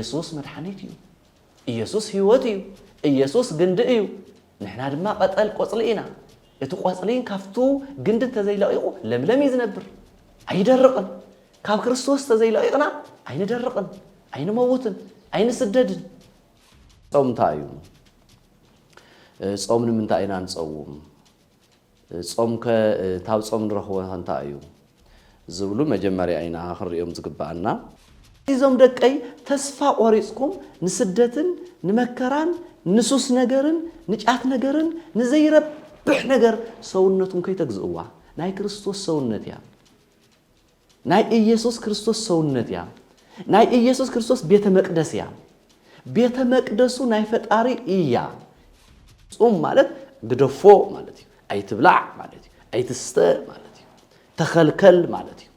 ኢየሱስ መድሓኒት እዩ። ኢየሱስ ህይወት እዩ። ኢየሱስ ግንዲ እዩ። ንሕና ድማ ቀጠል ቆጽሊ ኢና። እቲ ቆጽሊ ካብቱ ግንዲ እንተዘይለቒቑ ለምለም እዩ ዝነብር። ኣይደርቕን። ካብ ክርስቶስ እንተዘይለቒቕና ኣይንደርቕን፣ ኣይንመውትን፣ ኣይንስደድን። ጾም እንታይ እዩ? ጾም ንምንታይ ኢና ንጸውም? ጾምከ፣ ካብ ጾም ንረኽቦ እንታይ እዩ? ዝብሉ መጀመርያ ኢና ክንሪኦም ዝግብኣና። እዞም ደቀይ ተስፋ ቆሪጽኩም ንስደትን ንመከራን ንሱስ ነገርን ንጫት ነገርን ንዘይረብሕ ነገር ሰውነትኩም ከይተግዝእዋ። ናይ ክርስቶስ ሰውነት እያ። ናይ ኢየሱስ ክርስቶስ ሰውነት እያ። ናይ ኢየሱስ ክርስቶስ ቤተ መቅደስ እያ። ቤተ መቅደሱ ናይ ፈጣሪ እያ። ጹም ማለት ግደፎ ማለት እዩ። ኣይትብላዕ ማለት እዩ። ኣይትስተ ማለት እዩ። ተኸልከል ማለት እዩ።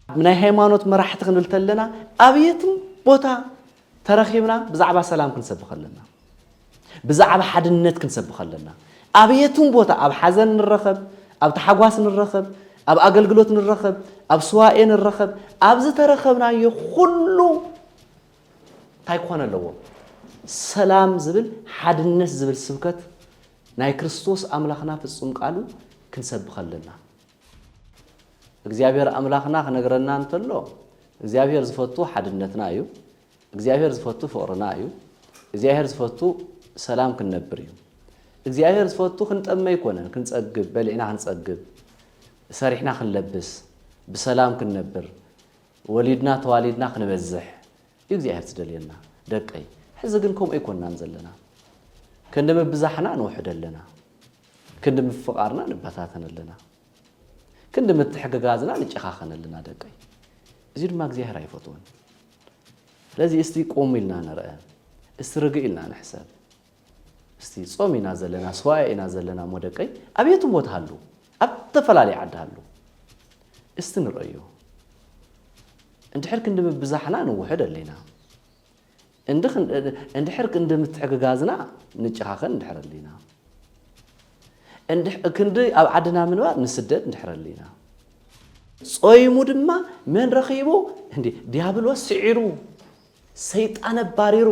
ናይ ሃይማኖት መራሕቲ ክንብል ተለና ኣብ የትም ቦታ ተረኺብና ብዛዕባ ሰላም ክንሰብኽ ኣለና። ብዛዕባ ሓድነት ክንሰብኽ ኣለና። ኣብ የትም ቦታ፣ ኣብ ሓዘን ንረኸብ፣ ኣብ ታሕጓስ ንረኸብ፣ ኣብ ኣገልግሎት ንረኸብ፣ ኣብ ስዋኤ ንረኸብ፣ ኣብ ዝተረኸብናዮ ኩሉ እንታይ ክኾን ኣለዎ? ሰላም ዝብል፣ ሓድነት ዝብል ስብከት ናይ ክርስቶስ ኣምላኽና ፍጹም ቃሉ ክንሰብኽ ኣለና። እግዚኣብሔር ኣምላኽና ክነግረና እንተሎ፣ እግዚኣብሔር ዝፈቱ ሓድነትና እዩ። እግዚኣብሔር ዝፈቱ ፍቕርና እዩ። እግዚኣብሔር ዝፈቱ ሰላም ክንነብር እዩ። እግዚኣብሔር ዝፈቱ ክንጠመ ኣይኮነን፣ ክንጸግብ፣ በሊዕና ክንጸግብ፣ ሰሪሕና ክንለብስ፣ ብሰላም ክንነብር፣ ወሊድና ተዋሊድና ክንበዝሕ እዩ እግዚኣብሔር ዝደልየና። ደቀይ፣ ሕዚ ግን ከምኡ ኣይኮንናን ዘለና። ክንዲ ምብዛሕና ንውሕድ ኣለና። ክንዲ ምፍቓርና ንበታተን ኣለና። ክንዲ ምትሕግጋዝና ንጨኻኸን ኣለና ደቀይ። እዚ ድማ እግዚኣብሔር ኣይፈትዎን። ስለዚ እስቲ ቆም ኢልና ንርአ። እስቲ ርግእ ኢልና ንሕሰብ። እስቲ ጾም ኢና ዘለና፣ ስዋኤ ኢና ዘለና እሞ ደቀይ፣ ኣብ የትም ቦታ ሃሉ፣ ኣብ ዝተፈላለየ ዓዲ ሃሉ። እስቲ ንርአዮ። እንድሕር ክንዲ ምብዛሕና ንውሕድ ኣለና። እንዲ ክን-፣ እንድሕር ክንዲ ምትሕግጋዝና ንጨኻኸን እንድሕር ኣለና። እንድሕ-፣ ክንዲ ኣብ ዓድና ምንባር ንስደድ እንድሕር ኣለና። ጾይሙ ድማ መን ረኺቡ? እንዲ ዲያብሎስ ስዒሩ፣ ሰይጣን ኣባሪሩ፣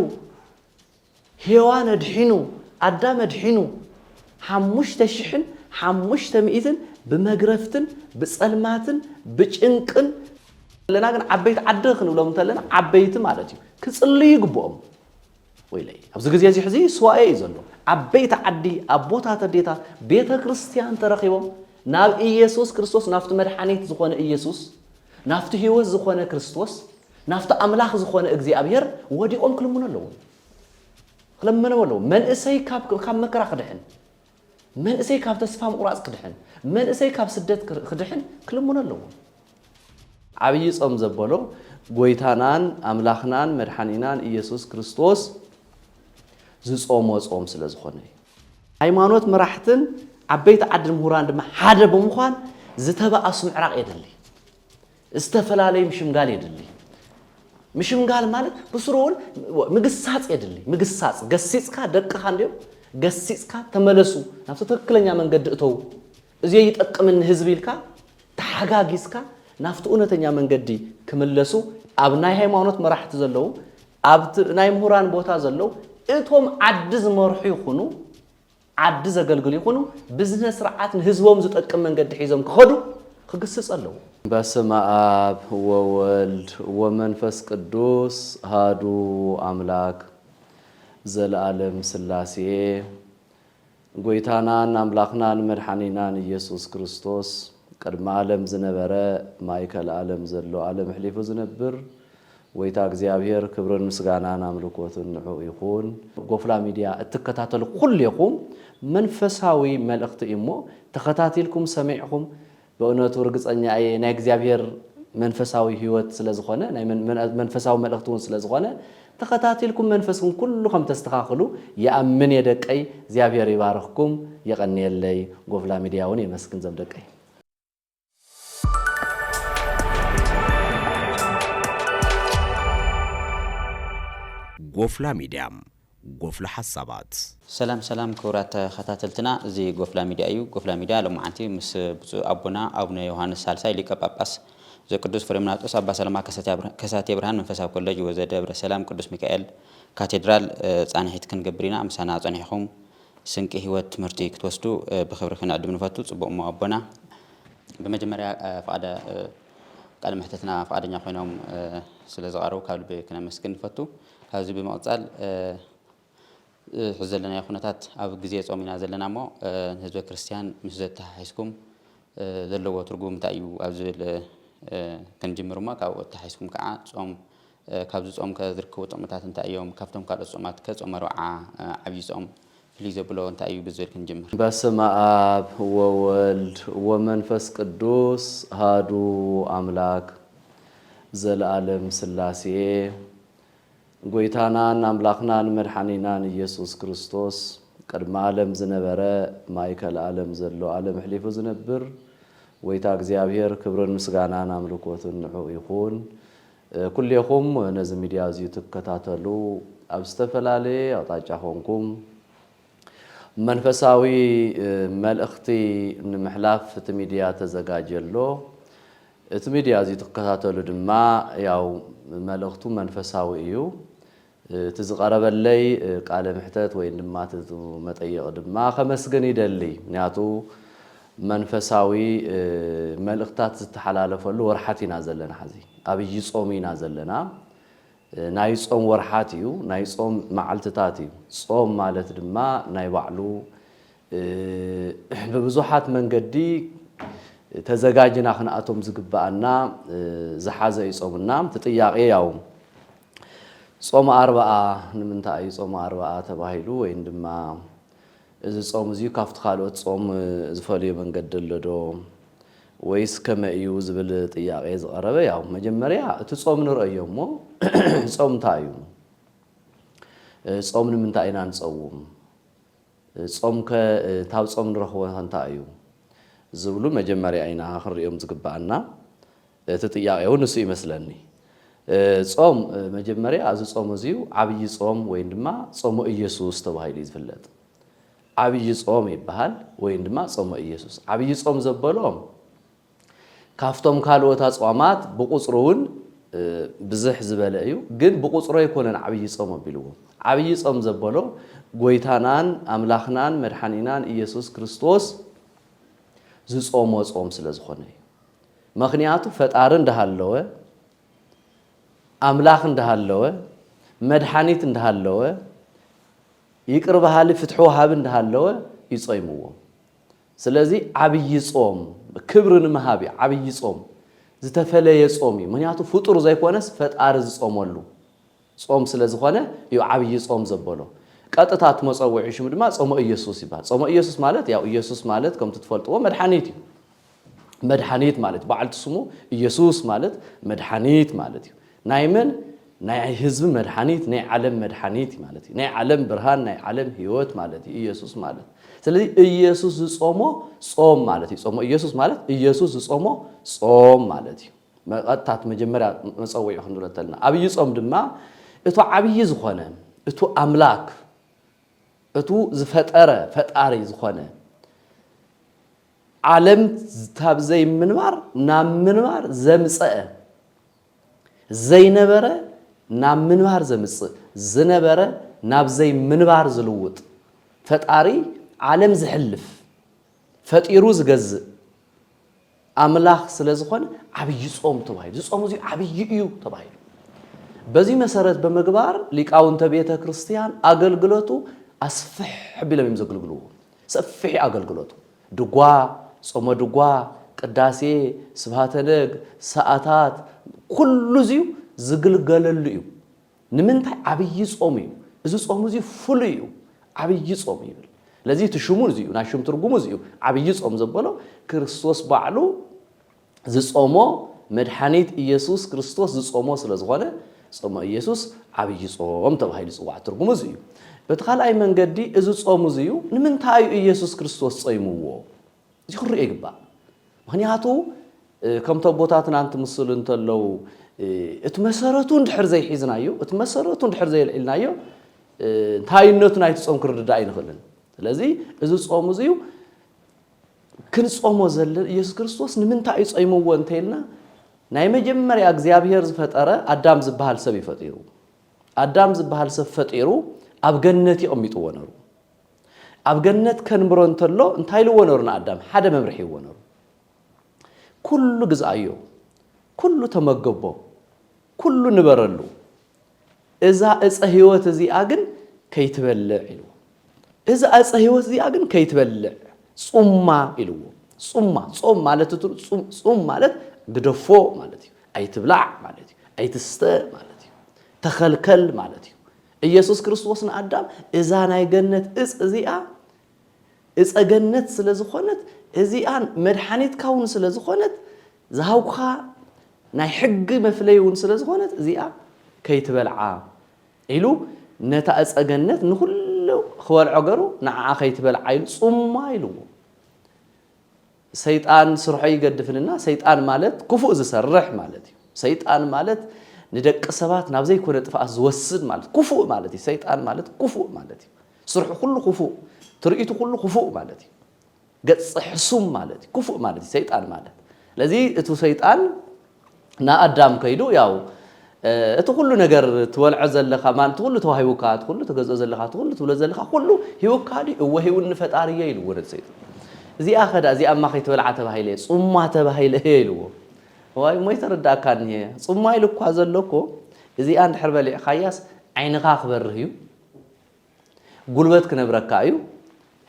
ሄዋን ኣድሒኑ፣ ኣዳም ኣድሒኑ፣ ሓሙሽተ ሽሕን ሓሙሽተ ሚእትን ብመግረፍትን ብጸልማትን ብጭንቅን ኣለና። ግን ዓበይቲ ዓዲ ክንብሎም እንተለና ዓበይቲ ማለት እዩ። ክጽልዩ ይግብኦም። ወይለይ፣ ኣብዚ ግዜ እዚ ሕዚ ስዋኤ እዩ ዘሎ። ዓበይቲ ዓዲ፣ ኣቦታት፣ ኣዴታት፣ ቤተ ክርስቲያን ተረኺቦም ናብ ኢየሱስ ክርስቶስ፣ ናብቲ መድሓኒት ዝኾነ ኢየሱስ፣ ናብቲ ህይወት ዝኾነ ክርስቶስ፣ ናብቲ ኣምላኽ ዝኾነ እግዚኣብሔር ወዲቖም ክልምኑ ኣለዎም። ክለምንዎ ኣለዎም። መንእሰይ ካብ፣ ካብ መከራ ክድሕን፣ መንእሰይ ካብ ተስፋ ምቑራጽ ክድሕን፣ መንእሰይ ካብ ስደት ክር-፣ ክድሕን ክልምኖ ኣለዎ። ዓብዪ ጾም ዘበሎ ጎይታናን ኣምላኽናን መድሓኒናን ኢየሱስ ክርስቶስ ዝጾሞ ጾም ስለ ዝኾነ እዩ። ሃይማኖት መራሕትን ዓበይቲ ዓድን ምሁራን ድማ ሓደ ብምዃን ዝተባኣሱ ምዕራቕ የድሊ። ዝተፈላለዩ ምሽምጋል የድሊ። ምሽምጋል ማለት ብስሩ እውን ምግሳጽ የድሊ። ምግሳጽ፣ ገሲጽካ ደቅኻ እንዲዮም፣ ገሲጽካ ተመለሱ፣ ናብቲ ትክክለኛ መንገዲ እተው፣ እዚ ይጠቅምን ንህዝቢ ኢልካ ተሓጋጊዝካ ናብቲ እውነተኛ መንገዲ ክምለሱ ኣብ ናይ ሃይማኖት መራሕቲ ዘለዉ፣ ኣብቲ ናይ ምሁራን ቦታ ዘለዉ፣ እቶም ዓዲ ዝመርሑ ይኹኑ፣ ዓዲ ዘገልግሉ ይኹኑ ብስነ ስርዓት ንህዝቦም ዝጠቅም መንገዲ ሒዞም ክኸዱ ክግስጽ ኣለዎ። በስመ አብ ወወልድ ወመንፈስ ቅዱስ አሐዱ አምላክ ዘለዓለም ሥላሴ። ጎይታናን ኣምላኽናን መድሓኒናን ኢየሱስ ክርስቶስ ቅድሚ ዓለም ዝነበረ፣ ማእከል ዓለም ዘሎ፣ ዓለም ኣሕሊፉ ዝነብር፣ ጎይታ እግዚኣብሔር ክብርን ምስጋናን ኣምልኮትን ንዕኡ ይኹን። ጎፍላ ሚድያ እትከታተሉ ኩሌኹም መንፈሳዊ መልእኽቲ እዩ እሞ ተኸታቲልኩም ሰሚዕኹም ብእውነቱ ርግጸኛ እየ ናይ እግዚኣብሔር መንፈሳዊ ህይወት ስለ ዝኾነ፣ ናይ መን-፣ መን-፣ መንፈሳዊ መልእኽቲ እውን ስለ ዝኾነ ተኸታቲልኩም መንፈስኩም ኩሉ ከም ተስተኻኽሉ ይኣምን እየ ደቀይ። እግዚኣብሔር ይባርኽኩም። የቐንየለይ። ጎፍላ ሚድያ እውን የመስግን ዘም ደቀይ። ጎፍላ ሚድያ፣ ጎፍላ ሓሳባት። ሰላም ሰላም ክቡራት ተኸታተልትና፣ እዚ ጎፍላ ሚድያ እዩ። ጎፍላ ሚድያ ሎማዓንቲ ምስ ብፁዕ ኣቦና ኣቡነ ዮሃንስ ሳልሳይ ሊቀ ጳጳስ ዘቅዱስ ፍሬምናጦስ ኣባ ሰለማ ከሳቴ ብርሃን መንፈሳዊ ኮሌጅ ወዘደብረ ሰላም ቅዱስ ሚካኤል ካቴድራል ጻንሒት ክንገብር ኢና። ምሳና ጸኒሕኹም ስንቂ ህይወት ትምህርቲ ክትወስዱ ብኽብሪ ክንዕድም ንፈቱ። ጽቡቕ እሞ ኣቦና ብመጀመርያ ፍቓደ ቃለ መሕተትና ፍቓደኛ ኮይኖም ስለ ዝቐረቡ ካብ ልቢ ክነመስግን ንፈቱ። ካብዚ ብምቕጻል ሕዚ ዘለናዮ ኩነታት ኣብ ግዜ ጾም ኢና ዘለና እሞ ንህዝበ ክርስትያን ምስ ዘተሓሒዝኩም ዘለዎ ትርጉም እንታይ እዩ ኣብ ዝብል ክንጅምር እሞ ካብኡ ኣተሓሒዝኩም ከዓ ጾም ካብዚ ጾም ከ ዝርከቡ ጥቕምታት እንታይ እዮም? ካብቶም ካልኦት ጾማት ከ ጾመ ኣርብዓ ዓብዪ ጾም ፍልይ ዘብሎ እንታይ እዩ ብዝብል ክንጅምር። በስመ አብ ወወልድ ወመንፈስ ቅዱስ አሐዱ አምላክ ዘለዓለም ስላሴ። ጎይታናን ኣምላኽናን መድሓኒናን ኢየሱስ ክርስቶስ ቅድሚ ዓለም ዝነበረ ማእከል ዓለም ዘሎ ዓለም ኣሕሊፉ ዝነብር ጎይታ እግዚኣብሔር ክብርን ምስጋናን ኣምልኮትን ንዑ ይኹን። ኩሌኹም ነዚ ሚድያ እዚ ትከታተሉ ኣብ ዝተፈላለየ ኣቕጣጫ ኮንኩም መንፈሳዊ መልእኽቲ ንምሕላፍ እቲ ሚድያ ተዘጋጀ ኣሎ። እቲ ሚድያ እዚ ትከታተሉ ድማ ያው መልእኽቱ መንፈሳዊ እዩ። እቲ ዝቐረበለይ ቃለ ምሕተት ወይ ድማ እቲ መጠየቕ ድማ ከመስግን ይደሊ። ምክንያቱ መንፈሳዊ መልእኽታት ዝተሓላለፈሉ ወርሓት ኢና ዘለና። ሕዚ ኣብይ ጾም ኢና ዘለና። ናይ ጾም ወርሓት እዩ፣ ናይ ጾም መዓልትታት እዩ። ጾም ማለት ድማ ናይ ባዕሉ ብብዙሓት መንገዲ ተዘጋጅና ክንኣቶም ዝግብኣና ዝሓዘ እዩ ጾምና። እቲ ጥያቄ ያው ጾም ኣርብዓ ንምንታይ እዩ ጾም ኣርብዓ ተባሂሉ ወይም ድማ እዚ ጾም እዚ ካብቲ ካልኦት ጾም ዝፈልዮ መንገዲ ኣሎ ዶ ወይስ ከመይ እዩ ዝብል ጥያቄ ዝቐረበ፣ ያው መጀመርያ እቲ ጾም ንርእዮ እሞ ጾም እንታይ እዩ? ጾም ንምንታይ ኢና ንጸውም? ጾም ከ እታብ ጾም ንረኽቦ እንታይ እዩ? ዝብሉ መጀመርያ ኢና ክንርእዮም ዝግብኣና። እቲ ጥያቄ እውን ንሱ ይመስለኒ። ጾም መጀመርያ እዚ ጾም እዚዩ ዓብዪ ጾም ወይም ድማ ጾመ ኢየሱስ ተባሂሉ እዩ ዝፍለጥ። ዓብዪ ጾም ይበሃል ወይም ድማ ጾመ ኢየሱስ። ዓብዪ ጾም ዘበሎ ካብቶም ካልኦት ኣጽዋማት ብቁጽሩ እውን ብዝሕ ዝበለ እዩ፣ ግን ብቁጽሩ ኣይኮነን ዓብዪ ጾም ኣቢልዎ። ዓብዪ ጾም ዘበሎ ጎይታናን ኣምላኽናን መድሓኒናን ኢየሱስ ክርስቶስ ዝጾሞ ጾም ስለ ዝኾነ እዩ። ምኽንያቱ ፈጣሪ እንዳሃለወ ኣምላኽ እንዳሃለወ መድሓኒት እንዳሃለወ ይቅር በሃሊ ፍትሒ ወሃቢ እንዳሃለወ ይጾይምዎ። ስለዚ ዓብዪ ጾም ክብሪ ንምሃብ እዩ። ዓብዪ ጾም ዝተፈለየ ጾም እዩ። ምክንያቱ ፍጡር ዘይኮነስ ፈጣሪ ዝጾመሉ ጾም ስለ ዝኾነ እዩ ዓብዪ ጾም ዘበሎ። ቀጥታ እቲ መጸውዒ ሽሙ ድማ ጾመ ኢየሱስ ይበሃል። ጾመ ኢየሱስ ማለት ያው ኢየሱስ ማለት ከምቲ ትፈልጥዎ መድሓኒት እዩ። መድሓኒት ማለት በዓልቲ ስሙ ኢየሱስ ማለት መድሓኒት ማለት እዩ። ናይ መን? ናይ ህዝቢ መድሓኒት፣ ናይ ዓለም መድሓኒት ማለት እዩ። ናይ ዓለም ብርሃን፣ ናይ ዓለም ህይወት ማለት እዩ ኢየሱስ ማለት። ስለዚ ኢየሱስ ዝጾሞ ጾም ማለት እዩ። ጾሞ ኢየሱስ ማለት ኢየሱስ ዝጾሞ ጾም ማለት እዩ። መቐጥታት መጀመርያ መጸውዒ ክንብሎ እንተልና ዓብዪ ጾም ድማ እቱ ዓብዪ ዝኾነ እቱ ኣምላክ እቱ ዝፈጠረ ፈጣሪ ዝኾነ ዓለም ካብ ዘይምንባር ናብ ምንባር ዘምፀአ ዘይነበረ ናብ ምንባር ዘምፅእ ዝነበረ ናብ ዘይምንባር ዝልውጥ ፈጣሪ ዓለም ዝሕልፍ ፈጢሩ ዝገዝእ ኣምላኽ ስለ ዝኾነ ዓብዪ ጾም ተባሂሉ። እዚ ጾም እዚ ዓብዪ እዩ ተባሂሉ። በዚ መሰረት ብምግባር ሊቃውንተ ቤተ ክርስቲያን ኣገልግሎቱ ኣስፍሕ ኣቢሎም እዮም ዘገልግልዎ። ሰፊሕ እዩ ኣገልግሎቱ። ድጓ፣ ጾመ ድጓ፣ ቅዳሴ፣ ስብሃተ ነግ፣ ሰኣታት፣ ኩሉ እዚዩ ዝግልገለሉ እዩ። ንምንታይ ዓብዪ ጾም እዩ። እዚ ጾም እዚ ፍሉይ እዩ። ዓብዪ ጾም ይብል። ስለዚ እቲ ሽሙ እዚ እዩ፣ ናይ ሽም ትርጉሙ እዚ እዩ። ዓብዪ ጾም ዘበሎ ክርስቶስ ባዕሉ ዝጾሞ መድሓኒት ኢየሱስ ክርስቶስ ዝጾሞ ስለ ዝኾነ ጾመ ኢየሱስ ዓብዪ ጾም ተባሂሉ ይጽዋዕ። ትርጉሙ እዚ እዩ። በቲ ካልኣይ መንገዲ እዚ ጾም እዚ እዩ ንምንታይ እዩ ኢየሱስ ክርስቶስ ጾይምዎ? እዚ ክርኦ ይግባእ። ምኽንያቱ ከምቲ ኣቦታትና እንትምስሉ እንተለዉ እቲ መሰረቱ እንድሕር ዘይሒዝናዮ፣ እቲ መሰረቱ እንድሕር ዘየልዒልናዮ እንታይነቱ ናይቲ ጾም ክንርዳእ ኣይንኽእልን። ስለዚ እዚ ጾም እዚ እዩ ክንጾሞ ዘለን ኢየሱስ ክርስቶስ ንምንታይ እዩ ጾይምዎ እንተኢልና ናይ መጀመርያ እግዚኣብሔር ዝፈጠረ ኣዳም ዝበሃል ሰብ እዩ ፈጢሩ። ኣዳም ዝበሃል ሰብ ፈጢሩ ኣብ ገነት የቐሚጥዎ ነሩ። ኣብ ገነት ከንብሮ እንተሎ እንታይ ኢልዎ ነሩ ንኣዳም? ሓደ መምርሒ ይዎ ነሩ። ኩሉ ግዝኣዮ፣ ኩሉ ተመገቦ፣ ኩሉ ንበረሉ። እዛ እፀ ህይወት እዚኣ ግን ከይትበልዕ ኢልዎ። እዛ እፀ ህይወት እዚኣ ግን ከይትበልዕ ጹማ ኢልዎ። ጹማ፣ ጾም ማለት እቱ-፣ ጹም፣ ጹም ማለት ግደፎ ማለት እዩ። ኣይትብላዕ ማለት እዩ። ኣይትስተ ማለት እዩ። ተኸልከል ማለት እዩ። ኢየሱስ ክርስቶስ ንኣዳም እዛ ናይ ገነት እፅ እዚኣ እፀ ገነት ስለ ዝኾነት እዚኣ መድሓኒትካ እውን ስለ ዝኾነት ዝሃብኩኻ ናይ ሕጊ መፍለይ እውን ስለ ዝኾነት እዚኣ ከይትበልዓ ኢሉ ነታ እፀ ገነት ንኹሉ ክበልዖ ገሩ ንዓኣ ከይትበልዓ ኢሉ ጹማ ኢልዎ። ሰይጣን ስርሖ ይገድፍንና ሰይጣን ማለት ክፉእ ዝሰርሕ ማለት እዩ። ሰይጣን ማለት ንደቂ ሰባት ናብ ዘይኮነ ጥፍኣት ዝወስድ ማለት ክፉእ ማለት እዩ። ሰይጣን ማለት ክፉእ ማለት እዩ። ስርሑ ኩሉ ክፉእ፣ ትርኢቱ ኩሉ ክፉእ ማለት እዩ። ገጽ ሕሱም ማለት እዩ። ክፉእ ማለት እዩ ሰይጣን ማለት። ስለዚ እቲ ሰይጣን ንኣዳም ከይዱ ያው እቲ ኩሉ ነገር ትበልዖ ዘለኻ ማለት ኩሉ ተዋሂቡካ እቲ ኩሉ ትገዝኦ ዘለኻ እቲ ኩሉ ትብሎ ዘለኻ ኩሉ ሂውካ ድዩ? እወ ሂውኒ ፈጣሪ እየ ኢልዎ ነቲ ሰይጣን። እዚኣ ኸዳ እዚኣ እማ ከይትበልዓ ተባሂለ እየ ጹማ ተባሂለ እየ ኢልዎ። ዋይ እሞ ይተረዳእካ እኒሄ ጹማ ኢሉ እኳ ዘሎ እኮ እዚኣ እንድሕር በሊዕካያስ ዓይንኻ ክበርህ እዩ። ጉልበት ክነብረካ እዩ።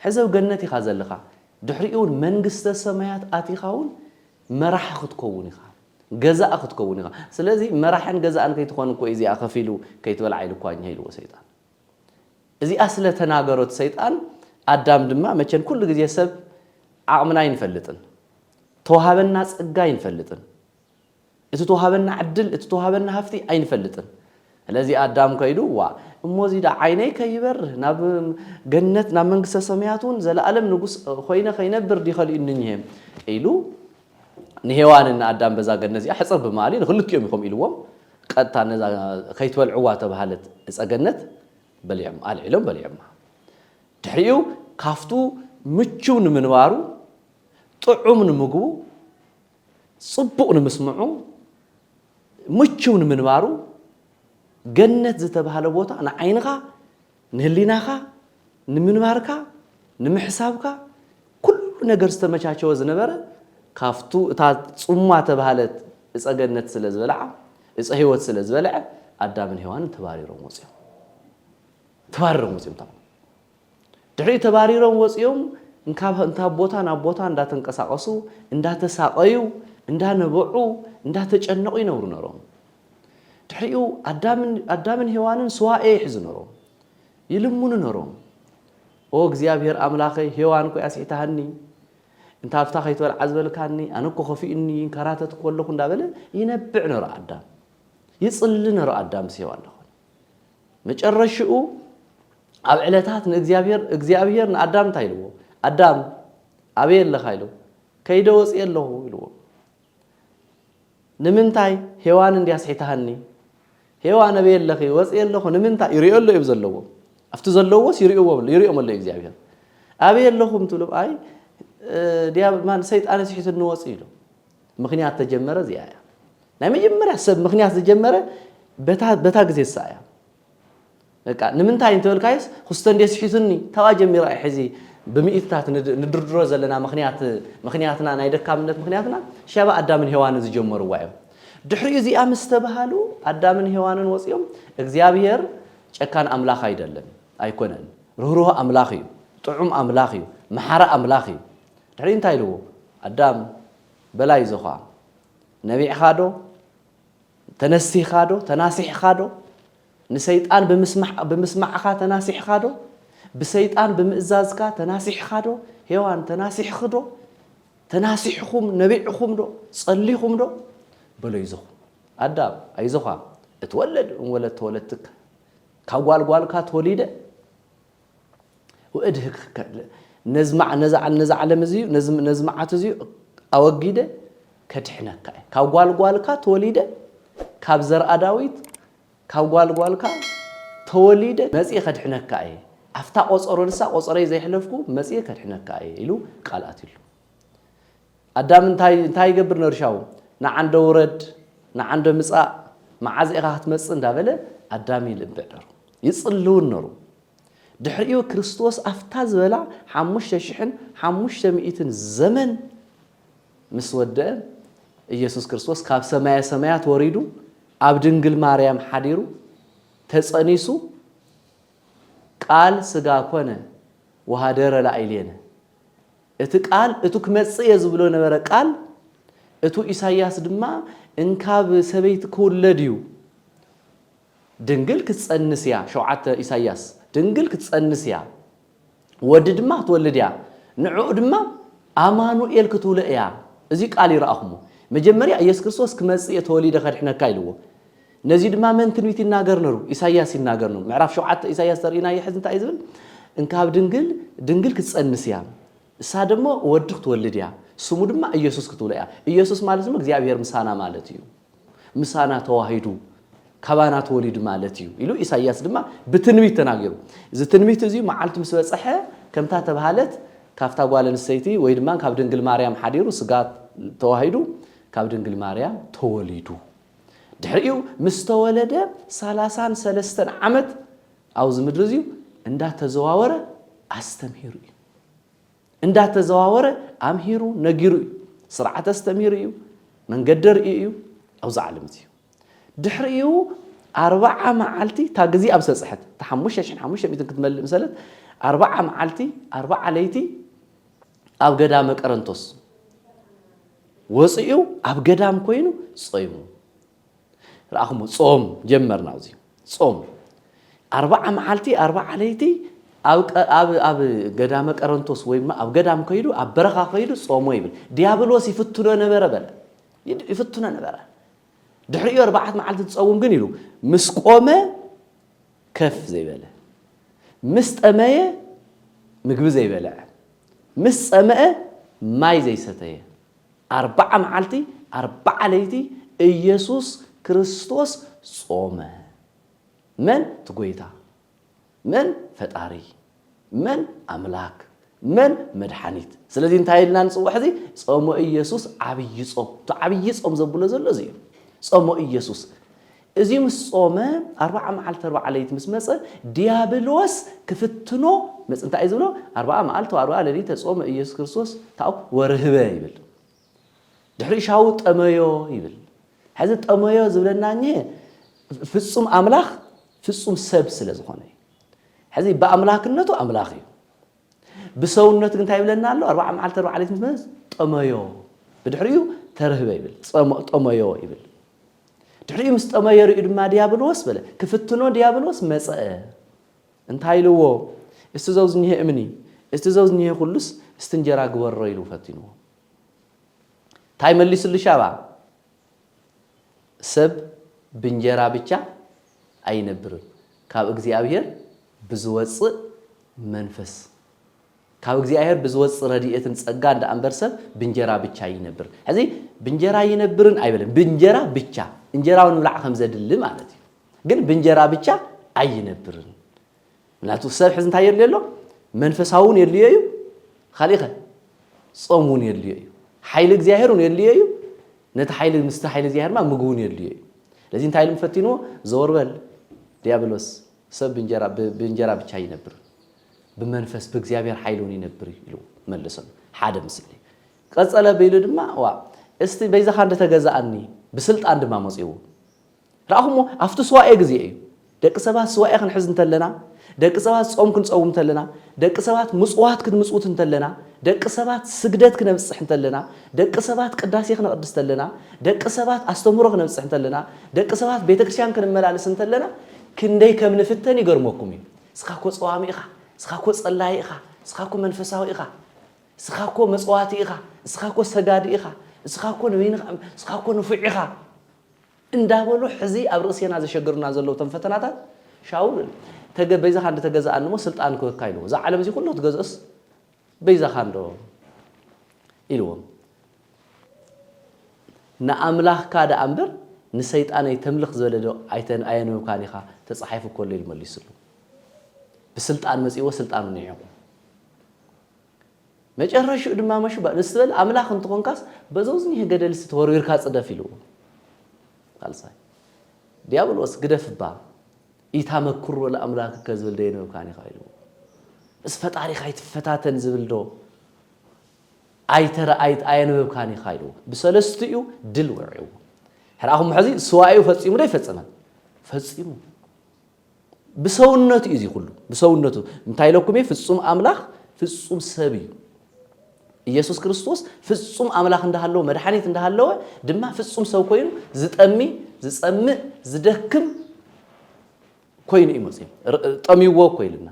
ሕዘው ገነት ኢኻ ዘለኻ። ድሕሪኡ እውን መንግስተ ሰማያት ኣቲኻ እውን መራሕ ክትከውን ኢኻ። ገዛእ ክትከውን ኢኻ። ስለዚ መራሕን ገዛእን ከይትኾን እኮ እዩ እዚኣ ከፊሉ ከይትበልዓ ኢሉ እኳ እኛ ኢልዎ ሰይጣን። እዚኣ ስለ ተናገሮት ሰይጣን ኣዳም ድማ መቸን ኩሉ ግዜ ሰብ ዓቕምና ኣይንፈልጥን። ተዋሃበና ጸጋ ኣይንፈልጥን። እቲ ተዋሃበና ዕድል፣ እቲ ተዋሃበና ሃፍቲ ኣይንፈልጥን። ስለዚ ኣዳም ከይዱ ዋ እሞ እዚ ዳ ዓይነይ ከይበርህ ናብ ገነት ናብ መንግስተ ሰማያት እውን ዘለኣለም ንጉስ ኮይነ ከይነብር ድኸልእንኝሄ ኢሉ ንሄዋንን ንኣዳም በዛ ገነት እዚኣ ሕፅር ብማሊ ንክልቲኦም ኢኹም ኢልዎም ቀጥታ ነዛ ከይትበልዕዋ ተባሃለት እፀገነት በሊዖም ኣልዒሎም በሊዖማ። ድሕሪኡ ካብቱ ምችው ንምንባሩ ጥዑም ንምግቡ ጽቡቕ ንምስምዑ ምችው ንምንባሩ ገነት ዝተባህለ ቦታ ንዓይንኻ ንህሊናኻ ንምንባርካ ንምሕሳብካ ኩሉ ነገር ዝተመቻቸወ ዝነበረ ካብቱ እታ ጽማ ተባህለት እፀ ገነት ስለ ዝበልዓ እፀ ህይወት ስለ ዝበልዐ ኣዳምን ሄዋንን ተባሪሮም ወፅኦም ተባሪሮም ወፅኦም ድሕሪኡ ተባሪሮም ወፂኦም እንካብ እንታ ቦታ ናብ ቦታ እንዳተንቀሳቐሱ እንዳተሳቐዩ እንዳነበዑ እንዳተጨነቑ ይነብሩ ነሮም። ድሕሪኡ ኣዳምን ኣዳምን ሄዋንን ስዋኤ ይሕዙ ነሮም። ይልምኑ ነሮም። ኦ እግዚኣብሔር ኣምላኸይ ሄዋን ኮይ ኣስሒታሃኒ እንታ ኣብታ ከይትበልዓ ዝበልካኒ ኣነ እኮ ከፊኡኒ ይንከራተት እኮ ኣለኹ እንዳበለ ይነብዕ ነሮ ኣዳም። ይፅሊ ነሮ ኣዳም ምስ ሄዋን ለኾን መጨረሽኡ ኣብ ዕለታት ንእግዚኣብሔር እግዚኣብሔር ንኣዳም እንታይ ኢልዎ? ኣዳም ኣበይ ኣለኻ ኢሉ ከይደ ወፅየ ኣለኹ ኢልዎ። ንምንታይ ሄዋን እንድያ ኣስሒታሃኒ? ሄዋን ኣበይ ኣለኺ? ወፅየ ኣለኹ ንምንታይ? ይሪኦ ኣሎ እዩ ዘለዎ ኣብቲ ዘለዎስ ይሪእዎ ይሪኦም ኣሎ እግዚኣብሔር። ኣበይ ኣለኹም ትብሉ ኣይ ድያ ማን ሰይጣን ስሒቱ እንወፅ ኢሉ ምክንያት ተጀመረ እዚኣ እያ። ናይ መጀመርያ ሰብ ምክንያት ዝጀመረ በታ በታ ግዜ እሳ እያ። በቃ ንምንታይ እንተበልካዮስ ክስተ እንዴ ስሒቱኒ ታባ ጀሚራ እያ ሕዚ ብምኢትታት ንድ- ንድርድሮ ዘለና ምክንያት ምክንያትና ናይ ደካምነት ምክንያትና ሻባ ኣዳምን ሄዋንን ዝጀመርዋ እዮም። ድሕሪኡ እዚኣ ምስ ተባሃሉ ኣዳምን ሄዋንን ወፂኦም እግዚኣብሔር ጨካን ኣምላኽ ኣይደለን ኣይኮነን ርህሩህ ኣምላኽ እዩ ጥዑም ኣምላኽ እዩ መሓሪ ኣምላኽ እዩ። ድሕሪኡ እንታይ ኢልዎ ኣዳም በላይ ዞኻ ነቢዕኻ ዶ ተነሲኻ ዶ ተናሲሕኻ ዶ ንሰይጣን ብምስማዕ- ብምስማዕኻ ተናሲሕኻ ዶ ብሰይጣን ብምእዛዝካ ተናሲሕኻ ዶ ሄዋን ተናሲሕኺ ዶ ተናሲሕኹም ነቢዕኹም ዶ ጸሊኹም ዶ በሎ ይዞኹም ኣዳም ኣይዞኻ እትወለድ እንወለድ ተወለድትካ ካብ ጓልጓልካ ተወሊደ ውእድህክ ነዝማዕ ነዛ ነዛ ዓለም እዚ ነዚ ነዚ መዓት እዚ ኣወጊደ ከድሕነካ እየ ካብ ጓልጓልካ ተወሊደ ካብ ዘርኣ ዳዊት ካብ ጓልጓልካ ተወሊደ መፅእ ከድሕነካ እየ ኣብታ ቆፀሮ ንሳ ቆፀረይ ዘይሕለፍኩ መፅእ ከድሕነካ እየ ኢሉ ቃል ኣትሉ ኣዳም እንታይ እንታይ ይገብር ነርሻው ንዓንዶ ውረድ፣ ንዓንዶ ምጻእ፣ መዓዝ ኢኻ ክትመጽእ እንዳበለ ኣዳም ይልምዕ ነሩ፣ ይጽልውን ነሩ። ድሕሪኡ ክርስቶስ ኣፍታ ዝበላ ሓሙሽተ ሽሕን ሓሙሽተ ሚእትን ዘመን ምስ ወደአ፣ ኢየሱስ ክርስቶስ ካብ ሰማየ ሰማያት ወሪዱ ኣብ ድንግል ማርያም ሓዲሩ ተጸኒሱ፣ ቃል ስጋ ኮነ ወሃደረ ላዕሌነ። እቲ ቃል፣ እቱ ክመጽእ እየ ዝብሎ ነበረ ቃል፣ እቱ ኢሳያስ ድማ እንካብ ሰበይቲ ክውለድ እዩ፣ ድንግል ክትጸንስ እያ። ሸውዓተ ኢሳያስ፣ ድንግል ክትጸንስ እያ፣ ወዲ ድማ ክትወልድ እያ፣ ንዕኡ ድማ ኣማኑኤል ክትብሎ እያ። እዚ ቃል ይረኣኹሞ። መጀመርያ ኢየሱስ ክርስቶስ ክመጽእ እየ፣ ተወሊደ ከድሕነካ ኢልዎ። ነዚ ድማ መን ትንቢት ይናገር ነሩ? ኢሳያስ ይናገር ነሩ። ምዕራፍ ሸውዓተ ኢሳያስ ተርእይና ይሕዝ እንታይ እዩ ዝብል? እንካብ ድንግል፣ ድንግል ክትጸንስ እያ፣ እሳ ደሞ ወዲ ክትወልድ እያ፣ ስሙ ድማ ኢየሱስ ክትብሎ እያ። ኢየሱስ ማለት ድማ እግዚኣብሔር ምሳና ማለት እዩ። ምሳና ተዋሂዱ፣ ካባና ተወሊዱ ማለት እዩ ኢሉ ኢሳያስ ድማ ብትንቢት ተናጊሩ። እዚ ትንቢት እዚ መዓልቱ ምስ በጸሐ፣ ከምታ ተባሃለት፣ ካብታ ጓል ኣንስተይቲ ወይ ድማ ካብ ድንግል ማርያም ሓዲሩ ስጋ ተዋሂዱ፣ ካብ ድንግል ማርያም ተወሊዱ። ድሕሪኡ ምስ ተወለደ ሰላሳን ሰለስተን ዓመት ኣብዚ ምድሪ እዚ እንዳተዘዋወረ ኣስተምሂሩ እዩ። እንዳተዘዋወረ ኣምሂሩ ነጊሩ እዩ። ስርዓተ ኣስተምህሮ እዩ፣ መንገዲ ርእዩ እዩ ኣብዚ ዓለም እዚ። ድሕሪኡ ኣርባዓ መዓልቲ እታ ግዜ ኣብ ሰጽሐት፣ እታ ሓሙሽተ ሽሕን ሓሙሽተ ሚእትን ክትመልእ ምሰለት፣ ኣርባዓ መዓልቲ ኣርባዓ ለይቲ ኣብ ገዳመ ቀረንቶስ ወጺኡ ኣብ ገዳም ኮይኑ ጾይሙ። ረኣኹሞ፣ ጾም ጀመርና። ኣብዚ ጾም ኣርባዓ መዓልቲ ኣርባዓ ለይቲ ኣብ ቀ-፣ ኣብ፣ ኣብ ገዳመ ቀረንቶስ ወይ ድማ ኣብ ገዳም ከይዱ፣ ኣብ በረኻ ከይዱ ጾሞ ይብል። ዲያብሎስ ይፍትኖ ነበረ በለ። ይድ-፣ ይፍትኖ ነበረ። ድሕሪኡ ኣርባዓት መዓልቲ ትጸውም ግን ኢሉ ምስ ቆመ ከፍ ዘይበለ፣ ምስ ጠመየ ምግቢ ዘይበልዐ፣ ምስ ጸመአ ማይ ዘይሰተየ፣ ኣርባዓ መዓልቲ ኣርባዓ ለይቲ ኢየሱስ ክርስቶስ ጾመ። መን? እቲ ጐይታ። መን? ፈጣሪ። መን? ኣምላክ። መን? መድሓኒት። ስለዚ እንታይ ኢልና ንጽውዕ? እዚ ጾመ ኢየሱስ ዓብዪ ጾም። እቲ ዓብዪ ጾም ዘብሎ ዘሎ እዚ እዩ። ጾመ ኢየሱስ። እዚ ምስ ጾመ ኣርባዓ መዓልቲ ኣርባዓ ለይቲ ምስ መጸ፣ ዲያብሎስ ክፍትኖ መጽ-፣ እንታይ እዩ ዝብሎ? ኣርባዓ መዓልቲ ኣርባዓ ለሊት ተጾመ ኢየሱስ ክርስቶስ፣ ታው ወርህበ ይብል። ድሕሪ ሻው ጠመዮ ይብል። ሕዚ ጠመዮ ዝብለና እኘ ፍጹም ኣምላኽ ፍጹም ሰብ ስለ ዝኾነ እዩ። ሕዚ ብኣምላክነቱ ኣምላኽ እዩ። ብሰውነቱ ግን እንታይ ይብለና ኣሎ? ኣርባዓ መዓልቲ ኣርባዓ ለይቲ ምስ መስ ጠመዮ። ብድሕሪኡ ተርህበ ይብል። ጸሞ-፣ ጠመዮ ይብል። ድሕሪኡ ምስ ጠመዮ ርእዩ ድማ ዲያብሎስ በለ። ክፍትኖ ዲያብሎስ መጸአ። እንታይ ኢልዎ? እስቲ ዘው ዝኒሄ እምኒ፣ እስቲ ዘው ዝኒሄ ኩሉስ፣ እስቲ እንጀራ ግበሮ ኢሉ ፈቲንዎ። እንታይ መሊስሉ ሻባ? ሰብ ብእንጀራ ብቻ ኣይነብርን፣ ካብ እግዚኣብሔር ብዝወጽእ መንፈስ፣ ካብ እግዚኣብሔር ብዝወጽእ ረድኤትን ጸጋ እንዳ እምበር ሰብ ብእንጀራ ብቻ ይነብር። ሕዚ ብእንጀራ ይነብርን ኣይበለን፣ ብእንጀራ ብቻ፣ እንጀራ እውን ምብላዕ ከም ዘድሊ ማለት እዩ። ግን ብእንጀራ ብቻ ኣይነብርን። ምክንያቱ ሰብ ሕዚ እንታይ የድልዮ ኣሎ? መንፈሳዊ እውን የድልዮ እዩ፣ ካሊእ ኸ ጾም እውን የድልዮ እዩ፣ ሓይሊ እግዚኣብሔር እውን የድልዮ እዩ። ነቲ ሓይሊ፣ ምስቲ ሓይሊ እግዚኣብሔር ድማ ምግቢ እውን የድልዮ እዩ። ስለዚ እንታይ ኢሉ ፈቲንዎ? ዘወር በል ዲያብሎስ፣ ሰብ ብእንጀራ፣ ብ-፣ ብእንጀራ ብቻ ይነብር፣ ብመንፈስ ብእግዚኣብሔር ሓይሊ እውን ይነብር እዩ ኢሉ መለሰሉ። ሓደ ምስሊ ቀጸለ ቢሉ ድማ፣ ዋ፣ እስቲ በይዛኻ እንደ ተገዛኣኒ፣ ብስልጣን ድማ መጺእዎ። ረኣኹሞ፣ ኣብቲ ስዋኤ ግዜ እዩ። ደቂ ሰባት ስዋኤ ክንሕዝ እንተለና፣ ደቂ ሰባት ጾም ክንጸውም እንተለና፣ ደቂ ሰባት ምጽዋት ክንምጽውት እንተለና፣ ደቂ ሰባት ስግደት ክነብጽሕ እንተለና፣ ደቂ ሰባት ቅዳሴ ክነቕድስ እንተለና፣ ደቂ ሰባት ኣስተምህሮ ክነብጽሕ እንተለና፣ ደቂ ሰባት ቤተክርስትያን ክንመላለስ እንተለና፣ ክንደይ ከም ንፍተን ይገርመኩም እዩ። እስኻ እኮ ጸዋሚ ኢኻ፣ እስኻ እኮ ጸላይ ኢኻ፣ እስኻ እኮ መንፈሳዊ ኢኻ፣ እስኻ እኮ መጽዋቲ ኢኻ፣ እስኻ እኮ ሰጋዲ ኢኻ፣ እስኻ እኮ ንበይንኻ፣ እስኻ እኮ ንፉዕ ኢኻ እንዳበሉ ሕዚ ኣብ ርእሴና ዘሸግሩና ዘለዉ እቶም ፈተናታት ሻውል ተገ-፣ በይዛኻ እንደ ተገዛኣኒ እሞ ስልጣን ክህበካ ኢልዎ። እዛ ዓለም እዚ ኩሉ ክትገዝኦስ በይዛኻ እንዶ ኢልዎም። ንኣምላኽካ ደኣ እምበር ንሰይጣን ኣይተምልኽ ዝበለ ዶ ኣይተ-፣ ኣየንበብካን ኢኻ? ተጻሒፉ እኮ ኣሎ ኢሉ መሊስሉ። ብስልጣን መጺእዎ ስልጣኑ ንዒቑ። መጨረሽኡ ድማ መሹ ንስ በል ኣምላኽ እንተኾንካስ በዞ ዝኒህ ገደልሲ ተወርዊርካ ጽደፍ ኢልዎ። ካልሳይ ዲያብሎስ ግደፍባ፣ ኢታመክሮ ለኣምላክከ ዝብል ዶ የንበብካን ኢኻ ኢልዎ። ምስ ፈጣሪኻ ኣይትፈታተን ዝብል ዶ ኣይተረ-፣ ኣይት-፣ ኣየንበብካን ኢኻ ኢልዎ። ብሰለስቲኡ ድል ወዒዎ። ሕራኹም ሕዚ ስዋኤኡ ፈጺሙ ዶ ኣይፈጸመን? ፈጺሙ። ብሰውነቱ እዩ እዚ ኩሉ። ብሰውነቱ እንታይ ኢለኩም እየ? ፍጹም ኣምላኽ ፍጹም ሰብ እዩ። ኢየሱስ ክርስቶስ ፍጹም ኣምላኽ እንዳሃለወ፣ መድሓኒት እንዳሃለወ ድማ ፍጹም ሰብ ኮይኑ ዝጠሚ፣ ዝጸምእ፣ ዝደክም ኮይኑ እዩ መጽዩ። ር-፣ ጠምይዎ እኮ ኢልና።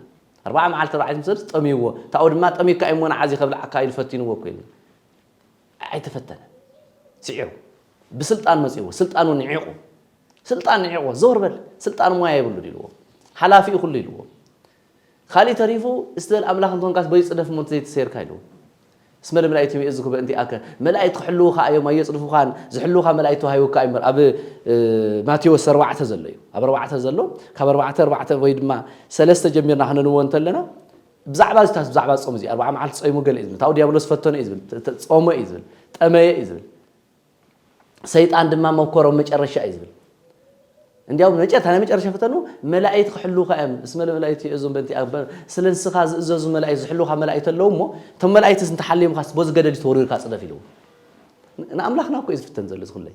ኣርባዓ መዓልቲ ኣርባዓ ለይቲ ምስ በለ ጠምይዎ። ታኡ ድማ ጠሚካ እሞ ንዓዚ ከብልዓካ ኢሉ ፈቲንዎ እኮ ኢልና። ኣይተፈተነን። ስዒሩ። ብስልጣን መጽይዎ። ስልጣኑ ንዒቑ። ስልጣን ንዒቑ። ዘወር በል። ስልጣን ሞያ የብሉን ኢልዎ። ሓላፊኡ ኩሉ ኢልዎ። ካሊእ ተሪፉ፣ እስቲ በል ኣምላኽ እንተኾንካስ በይ ጽደፍ እሞ እንተዘይተሰይርካ ኢልዎ። እስመ ለመላእክት ይእዝዙ በእንቲአከ፣ መላእክት ክሕልዉኻ እዮም፣ ኣየጽድፉኻን፣ ዝሕልዉኻ መላእክት ተዋሂቡካ እዩ እምበር፣ ኣብ፣ እ፣ ማቴዎስ ኣርባዕተ ዘሎ እዩ። ኣብ ኣርባዕተ ዘሎ፣ ካብ ኣርባዕተ፣ ኣርባዕተ ወይ ድማ ሰለስተ ጀሚርና ክነንብቦ እንተለና፣ ብዛዕባ እዚ፣ ብዛዕባ ጾም እዚ፣ ኣርባዓ መዓልቲ ጾይሙ ገለ እዩ ዝብል። ታው ዲያብሎስ ፈተነ እዩ ዝብል፣ ተ-፣ ተ-፣ ጾመ እዩ ዝብል፣ ጠመየ እዩ ዝብል። ሰይጣን ድማ መኮሮ መጨረሻ እዩ ዝብል። እንዲያውም መጨረታ፣ ናይ መጨረሻ ፈተኑ መላእክት ክሕልዉኻ እዮም። እስመ ለመላእክት ይእዝዙ በእንቲአከ፣ ስለ ንስኻ ዝእዘዙ መላእክት፣ ዝሕልዉኻ መላእክት ኣለዉ እሞ፣ እቶም መላእክትስ እንተሓልዮምኻስ በዚ ገደል ተወርዊርካ ጽደፍ ኢልዎ። ን-፣ ንኣምላኽና እኮ እዩ ዝፍተን ዘሎ እዚ ኩለይ።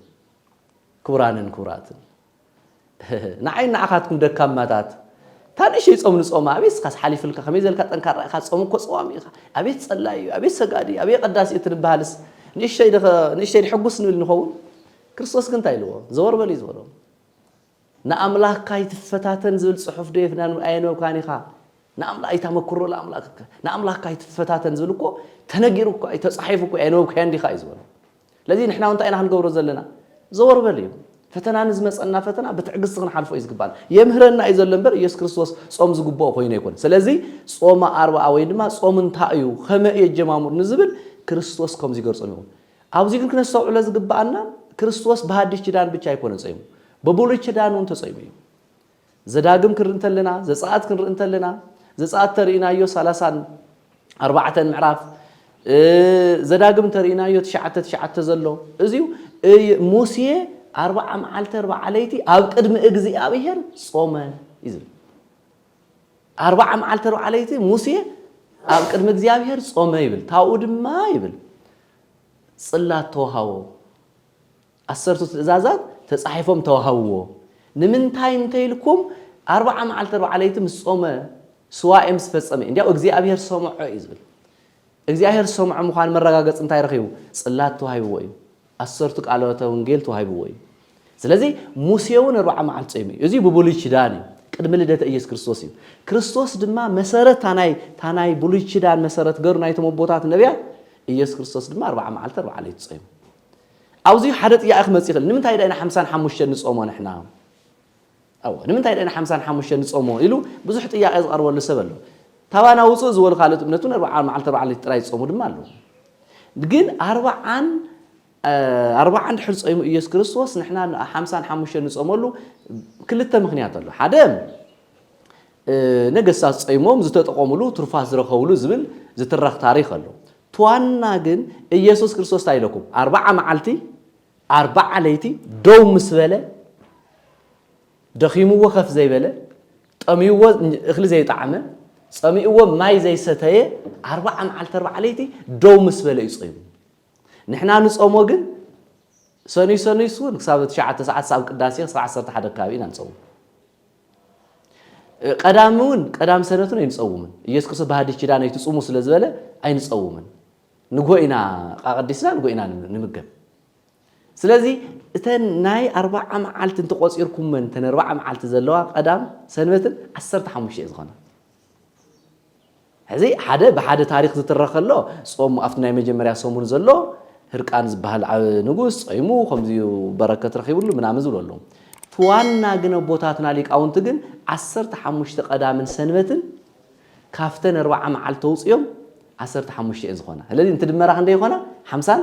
ክቡራንን ክቡራትን። ንዓይ ንዓኻትኩም ደካማታት፣ እታ ንእሸይ ጾም ንጾማ፣ ኣቤት እስኻስ ሓሊፍልካ፣ ከመይ ዘልካ ጠንካራ ኢኻ፣ ጾም እኮ ጸዋሚ ኢኻ፣ ኣቤት ጸላይ እዩ፣ ኣቤት ሰጋዲ እዩ፣ ኣቤት ቀዳሲ እዩ ትንበሃልስ፣ ንእሸይ ድኸ-፣ ንእሸይ ድሕጉስ ንብል ንኸውን? ክርስቶስ ግን እንታይ ኢልዎ? ዘወር በል እዩ ዝበሎ። ንኣምላኽካ ኣይትፈታተን ዝብል ጽሑፍ ዶ የፍናን ኣየንበብካን ኢኻ? ንኣምላ-፣ ኣይታመክሮ ለኣምላክከ፣ ንኣምላኽካ ኣይትፈታተን ዝብል እኮ ተነጊሩ እኮ፣ ተጻሒፉ እኮ፣ ኣየንበብካዮን ዲኻ እዩ ዝበሎ። ስለዚ ንሕና እውን እንታይ ኢና ክንገብሮ ዘለና? ዘወር በል እዩ። ፈተና ንዝመጸና ፈተና ብትዕግስቲ ክንሓልፎ እዩ ዝግባና። የምህረና እዩ ዘሎ እምበር ኢየሱስ ክርስቶስ ጾም ዝግብኦ ኮይኑ ኣይኮነ። ስለዚ ጾመ ኣርብዓ ወይ ድማ ጾም እንታይ እዩ? ከመይ እዩ ኣጀማምሩ ንዝብል ክርስቶስ ከምዚ ይገልጾ ነይሩ። ኣብዚ ግን ክነስተውዕሎ ዝግብኣና ክርስቶስ ብሃዲሽ ኪዳን ብቻ ኣይኮነ ጾይሙ። ብብሉይ ኪዳን እውን ተጾይሙ እዩ። ዘዳግም ክንርኢ እንተለና፣ ዘጸኣት ክንርኢ እንተለና፣ ዘጸኣት ተርእይናዮ ሰላሳን ኣርባዕተን ምዕራፍ፣ እ፣ ዘዳግም ተርእይናዮ ትሽዓተ ትሽዓተ ዘሎ፣ እዚዩ፣ እይ-፣ ሙሴ ኣርብዓ መዓልቲ ኣርብዓ ለይቲ ኣብ ቅድሚ እግዚኣብሔር ጾመ እዩ ዝብል። ኣርብዓ መዓልቲ ኣርብዓ ለይቲ ሙሴ ኣብ ቅድሚ እግዚኣብሔር ጾመ ይብል። ታኡ ድማ ይብል፣ ጽላት ተዋሃቦ። ዓሰርቱ ትእዛዛት ተጻሒፎም ተዋሃብዎ። ንምንታይ እንተ ኢልኩም፣ ኣርብዓ መዓልቲ ኣርብዓ ለይቲ ምስ ጾመ፣ ስዋኤ ምስ ፈጸመ፣ እንዲያው እግዚኣብሔር ሰምዖ እዩ ዝብል። እግዚኣብሔር ሰምዖ ምዃኑ መረጋገጺ እንታይ ረኺቡ? ጽላት ተዋሂብዎ እዩ። ዓሰርቱ ቃላተ ወንጌል ተዋሂብዎ እዩ። ስለዚ ሙሴ እውን ኣርብዓ መዓልቲ ጾይሙ እዩ። እዚ ብብሉይ ኪዳን እዩ። ቅድሚ ልደተ ኢየሱስ ክርስቶስ እዩ። ክርስቶስ ድማ መሰረት፣ እታ ናይ፣ እታ ናይ ብሉይ ኪዳን መሰረት ገሩ ናይቶም ኣቦታት ነቢያት፣ ኢየሱስ ክርስቶስ ድማ ኣርብዓ መዓልቲ ኣርብዓ ለይቲ ጾይሙ። ኣብዚ ሓደ ጥያቄ ክመጽእ ይኽእል። ንምንታይ ዳኢና ሓምሳን ሓሙሽተን ንጾሞ ንሕና? ኣዎ፣ ንምንታይ ዳኢና ሓምሳን ሓሙሽተን ንጾሞ ኢሉ ብዙሕ ጥያቄ ዝቐርበሉ ሰብ ኣሎ። ታባና ውጹእ ዝበሉ ካልኦት እምነት እውን ኣርብዓ መዓልቲ ኣርብዓ ለይቲ ጥራይ ዝጾሙ ድማ ኣለዉ። ግን ኣርብዓን፣ እ፣ ኣርብዓን ድሕሪ ጾይሙ ኢየሱስ ክርስቶስ ንሕና ሓምሳን ሓሙሽተን ንጾመሉ ክልተ ምኽንያት ኣሎ። ሓደ፣ እ፣ ነገስታት ጾይሞም ዝተጠቐሙሉ፣ ትሩፋት ዝረኸብሉ ዝብል ዝትረኽ ታሪኽ ኣሎ። ትዋና ግን ኢየሱስ ክርስቶስ እንታይ ኢለኩም? ኣርብዓ መዓልቲ ኣርብዓ ለይቲ ደው ምስ በለ፣ ደኺምዎ ከፍ ዘይበለ፣ ጠምይዎ እኽሊ ዘይጠዓመ፣ ጸሚእዎ ማይ ዘይሰተየ፣ ኣርብዓ መዓልቲ ኣርብዓ ለይቲ ደው ምስ በለ እዩ ጾይሙ። ንሕና ንጾሞ ግን ሰኑይ ሰኑይስ እውን ክሳብ ትሽዓተ ሰዓት፣ ክሳብ ቅዳሴ፣ ክሳብ ዓሰርተ ሓደ ኣከባቢ ኢና ንጸውም። ቀዳም እውን፣ ቀዳም ሰንበት እውን ኣይንጸውምን። ኢየሱስ ክርስቶስ ብሃዲስ ኪዳን ኣይትጹሙ ስለ ዝበለ ኣይንጸውምን። ንግሆ ኢና ቃ ቀዲስና፣ ንግሆ ኢና ንም-፣ ንምገብ። ስለዚ እተን ናይ ኣርብዓ መዓልቲ እንተቆጺርኩመን፣ እተን ኣርብዓ መዓልቲ ዘለዋ ቀዳም ሰንበትን ዓሰርተ ሓሙሽተ እየ ዝኾና። ሕዚ ሓደ ብሓደ ታሪኽ ዝትረኽ ከሎ፣ ጾም ኣብቲ ናይ መጀመርያ ሰሙን ዘሎ ህርቃን ዝበሃል ዓቢ ንጉስ ጾይሙ፣ ከምዚዩ በረከት ረኺብሉ ምናምን ዝብሉ ኣለዉ። እቲ ዋና ግን ኣቦታትና ሊቃውንቲ ግን ዓሰርተ ሓሙሽተ ቀዳምን ሰንበትን ካብተን ኣርብዓ መዓልቲ ተውጽኦም ዓሰርተ ሓሙሽተ እየን ዝኾና። ስለዚ እንትድመራ ክንደይ ይኾና? ሓምሳን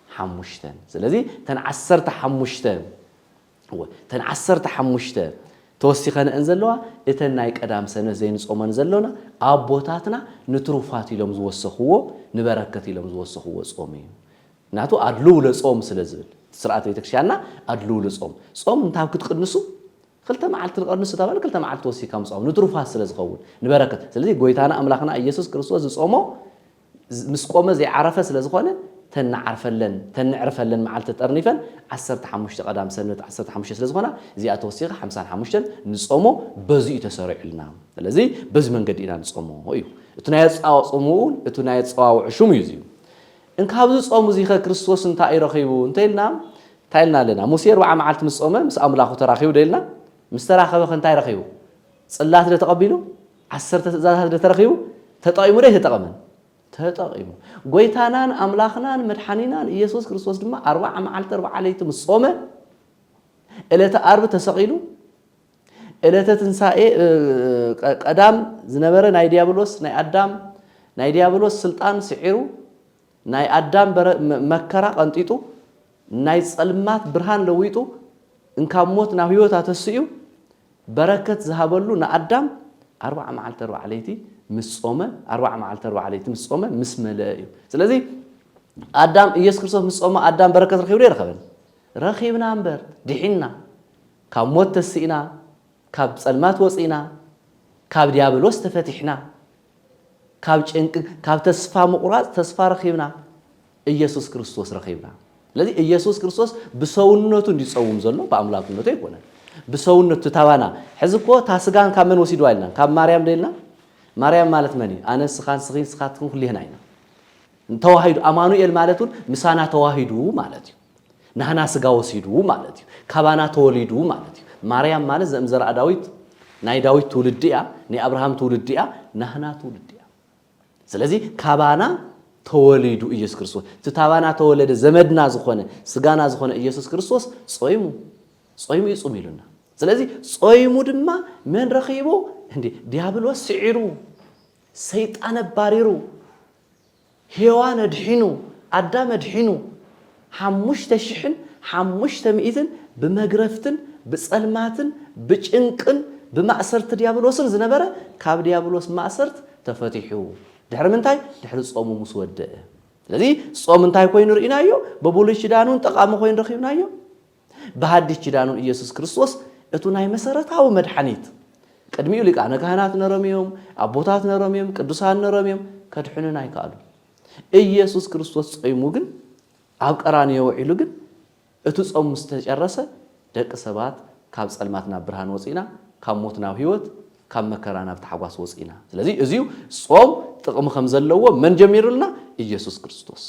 ሓሙሽተን። ስለዚ እተን ዓሰርተ ሓሙሽተ፣ እወ፣ እተን ዓሰርተ ሓሙሽተ ተወሲኸንአን ዘለዋ እተን ናይ ቀዳም ሰንበት ዘይንጾመን ዘሎና ኣቦታትና ንትሩፋት ኢሎም ዝወሰኽዎ፣ ንበረከት ኢሎም ዝወሰኽዎ ጾም እዩ። ናቱ ኣድልው ለጾም ስለ ዝብል ስርዓት ቤተክርስትያንና ኣድልው ለጾም። ጾም እንታብ ክትቅንሱ ክልተ መዓልቲ ንቐንሱ ተባለ፣ ክልተ መዓልቲ ወሲካ ምጾም ንትሩፋት ስለ ዝኸውን ንበረከት። ስለዚ ጎይታና ኣምላኽና ኢየሱስ ክርስቶስ ዝጾሞ ምስ ቆመ ዘይዓረፈ ስለ ዝኾነ፣ ተንዓርፈለን ተንዕርፈለን መዓልቲ ተጠርኒፈን ዓሰርተ ሓሙሽተ ቀዳም ሰንበት ዓሰርተ ሓሙሽተ ስለ ዝኾና፣ እዚኣ ተወሲኻ ሓምሳን ሓሙሽተን ንጾሞ። በዚ እዩ ተሰሪዑልና። ስለዚ በዚ መንገዲ ኢና ንጾሞ እዩ። እቲ ናይ ኣጸዋውዓ ጾሙ እውን እቲ ናይ ኣጸዋውዓ ሽሙ እዩ። እዚ እዩ። እንካብዚ ጾም እዚ ኸ ክርስቶስ እንታይ እዩ ረኺቡ እንተ ኢልና፣ እንታይ ኢልና ኣለና? ሙሴ ኣርባዓ መዓልቲ ምስ ጾመ ምስ ኣምላኹ ተራኺቡ ዶ ኢልና? ምስ ተራኸበ ኸ እንታይ ረኺቡ? ጽላት ዶ ተቐቢሉ? ዓሰርተ ትእዛዛት ዶ ተረኺቡ? ተጠቒሙ ዶ ኣይተጠቐመን? ተጠቒሙ። ጎይታናን ኣምላኽናን መድሓኒናን ኢየሱስ ክርስቶስ ድማ ኣርባዓ መዓልቲ ኣርባዓ ለይቲ ምስ ጾመ፣ ዕለተ ኣርብ ተሰቒሉ፣ ዕለተ ትንሳኤ፣ እ፣ ቀ-፣ ቀዳም ዝነበረ ናይ ዲያብሎስ፣ ናይ ኣዳም፣ ናይ ዲያብሎስ ስልጣን ስዒሩ፣ ናይ ኣዳም በረ-፣ መ-፣ መከራ ቀንጢጡ፣ ናይ ጸልማት ብርሃን ለዊጡ፣ እንካብ ሞት ናብ ህይወት ኣተስኡ፣ በረከት ዝሃበሉ ንኣዳም ኣርባዓ መዓልቲ ኣርባዓ ለይቲ ምስ ጾመ፣ ኣርባዓ መዓልቲ ኣርባዓ ለይቲ ምስ ጾመ ምስ መለአ እዩ። ስለዚ ኣዳም፣ ኢየሱስ ክርስቶስ ምስ ጾመ ኣዳም በረከት ረኺቡ ዶ ኣይረኸበን? ረኺብና እምበር፣ ድሒንና፣ ካብ ሞት ተስእና፣ ካብ ጸልማት ወጺና፣ ካብ ዲያብሎስ ተፈቲሕና፣ ካብ ጭንቂ፣ ካብ ተስፋ ምቑራጽ ተስፋ ረኺብና፣ ኢየሱስ ክርስቶስ ረኺብና። ስለዚ ኢየሱስ ክርስቶስ ብሰውነቱ እንዲጸውም ዘሎ ብኣምላክነቱ ኣይኮነን። ብሰውነቱ ታባና። ሕዚ እኮ እታ ስጋን ካብ መን ወሲድዋ ኢልና? ካብ ማርያም ዶ ኢልና? ማርያም ማለት መን እዩ? ኣነ፣ ስኻን፣ ስኺን፣ ስኻትኩም ኩሊህና ኢና። ተዋሂዱ፣ ኣማኑኤል ማለት እውን ምሳና ተዋሂዱ ማለት እዩ። ናህና ስጋ ወሲዱ ማለት እዩ። ካባና ተወሊዱ ማለት እዩ። ማርያም ማለት ዘእምዘርኣ ዳዊት፣ ናይ ዳዊት ትውልዲ እያ፣ ናይ ኣብርሃም ትውልዲ እያ፣ ናህና ትውልዲ እያ። ስለዚ ካባና ተወሊዱ ኢየሱስ ክርስቶስ። እቲ ታባና ተወለደ ዘመድና ዝኾነ፣ ስጋና ዝኾነ ኢየሱስ ክርስቶስ ጾይሙ፣ ጾይሙ ይጹም ኢሉና። ስለዚ ጾይሙ ድማ መን ረኺቡ? እንዴ፣ ዲያብሎስ ስዒሩ፣ ሰይጣን ኣባሪሩ፣ ሄዋን ኣድሒኑ፣ ኣዳም ኣድሒኑ፣ ሓሙሽተ ሽሕን ሓሙሽተ ሚእትን ብመግረፍትን ብጸልማትን ብጭንቅን ብማእሰርቲ ዲያብሎስን ዝነበረ ካብ ዲያብሎስ ማእሰርት ተፈቲሑ። ድሕሪ ምንታይ? ድሕሪ ጾሙ ምስ ወደአ። ስለዚ ጾም እንታይ ኮይኑ ርኢናዮ? ብብሉይ ኪዳን እውን ጠቓሚ ኮይኑ ረኺብናዮ። ብሃዲስ ኪዳን እውን ኢየሱስ ክርስቶስ እቱ ናይ መሰረታዊ መድሓኒት፣ ቅድሚኡ ሊቃነ ካህናት ነሮም እዮም፣ ኣቦታት ነሮም እዮም፣ ቅዱሳን ነሮም እዮም፣ ከድሕኑና ኣይከኣሉን። ኢየሱስ ክርስቶስ ጾይሙ ግን፣ ኣብ ቀራንዮ ውዒሉ ግን፣ እቲ ጾም ምስ ተጨረሰ፣ ደቂ ሰባት ካብ ጸልማት ናብ ብርሃን ወጺእና፣ ካብ ሞት ናብ ህይወት፣ ካብ መከራ ናብ ታሕጓስ ወጺእና። ስለዚ እዚዩ ጾም ጥቕሚ ከም ዘለዎ መን ጀሚሩልና? ኢየሱስ ክርስቶስ።